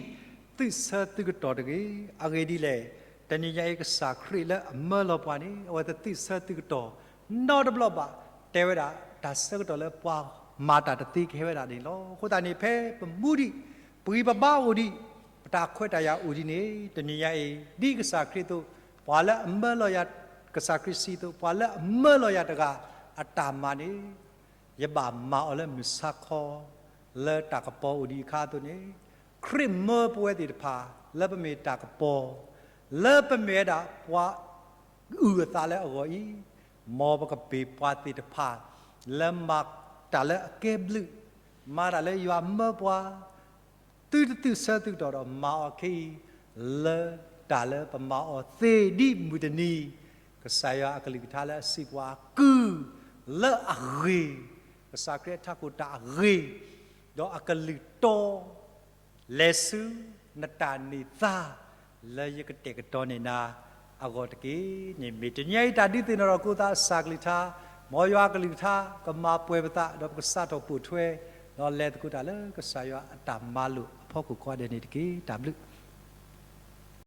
သုးဆၢသုးကတီၢ်တဂ့ၤ. အဂ့ၢ်ဒ်လဲၣ်, တနံၤညါအံၤကစၢ်ခရံာ်လၢအမၢလီၤပှၤန့ၣ် အဝဲတသုးဆၢသုးကတီၢ်နီတဘျီဘၣ်, တဲဝဲဒၣ် တၢ်ဆၢကတီၢ်လၢပှၤမၤတၢ်တသ့ကဟဲဝဲဒၣ်န့ၣ်လီၤ. အဃိသတးန့ၣ် ဖဲပမူဒံး ပဂံၢ်ပဘါအိၣ်ဒံး, ပတၢ်ခွဲးတၢ်ယာ်အိၣ်ဒံးန့ၣ် တနံၤညါအံၤ ဒ်ကစၢ်ခရံာ်အသိး, ပှၤလၢအမၢလီၤယၤ, ကစၢ်ခရံာ်စံးအသိး, ပှၤလၢအမၢလီၤယၤတဂၤ အတၢ်မၤန့ၣ် ယဘၣ်မၤအီၤလၢမုၢ်ဆါခီ, လၢတၢ်ကပီၤအိၣ်ဒံးအခါအသိးန့ၣ်, ခရံာ်မၢပဝဲသ့ၣ်တဖၣ် လၢပမ့ၢ်တၢ်ကပီၤ, လၢပမ့ၢ်ဝဲဒၣ်ပှၤအုၣ်အသးလၢအဂီၢ်အံၤ, မ်ပကပ့ၤပှၤသ့ၣ်တဖၣ် လၢမၤတၢ်လၢအကဲဘျုး, မၤတၢ်လၢယွၤမၢပှၤ, သုတသုးဆၢသုးကတီၢ်ဒီးမၤအီၤခဲအံၤ, လၢတၢ်လၢပမၤအီၤသ့ဒ်မုၢ်တနံၤ, ကစၢ်ယွၤအကလုၢ်ကထါလၢအစံးပှၤအကုၢ်လၢအဂ့ၤ, ကစၢ်ခရံာ်အထးခိၣ်တၢ်အဂ့ၤ, ဒီးအကလုၢ်တီ လဲၤဆူနတၢ်န့ၢ်သါ လၢယကတဲာ်ကတီၤန့ၢ်နၤအဂီၢ်တက့ၢ်. န့ၣ်မ့ၢ်တနံၤညါအံၤတၢ်ဒုးသ့ၣ်နီၣ်ထီၣ်အဃိသတး ကစၢ်ကလုၢ်ကထါ, မ်ယွၤအကလုၢ်ကထါ ကမၤပှဲၤပသး ဒီးပကစးထီၣ်ပိာ်ထွဲ, ဒီးလဲၤသကိးတၢ်လၢကစၢ်ယွၤအတၢ်မၤလိာ်အဖီခိၣ်ကိးဂၤဒဲးန့ၣ်တက့ၢ်. တၢ်ဘျုး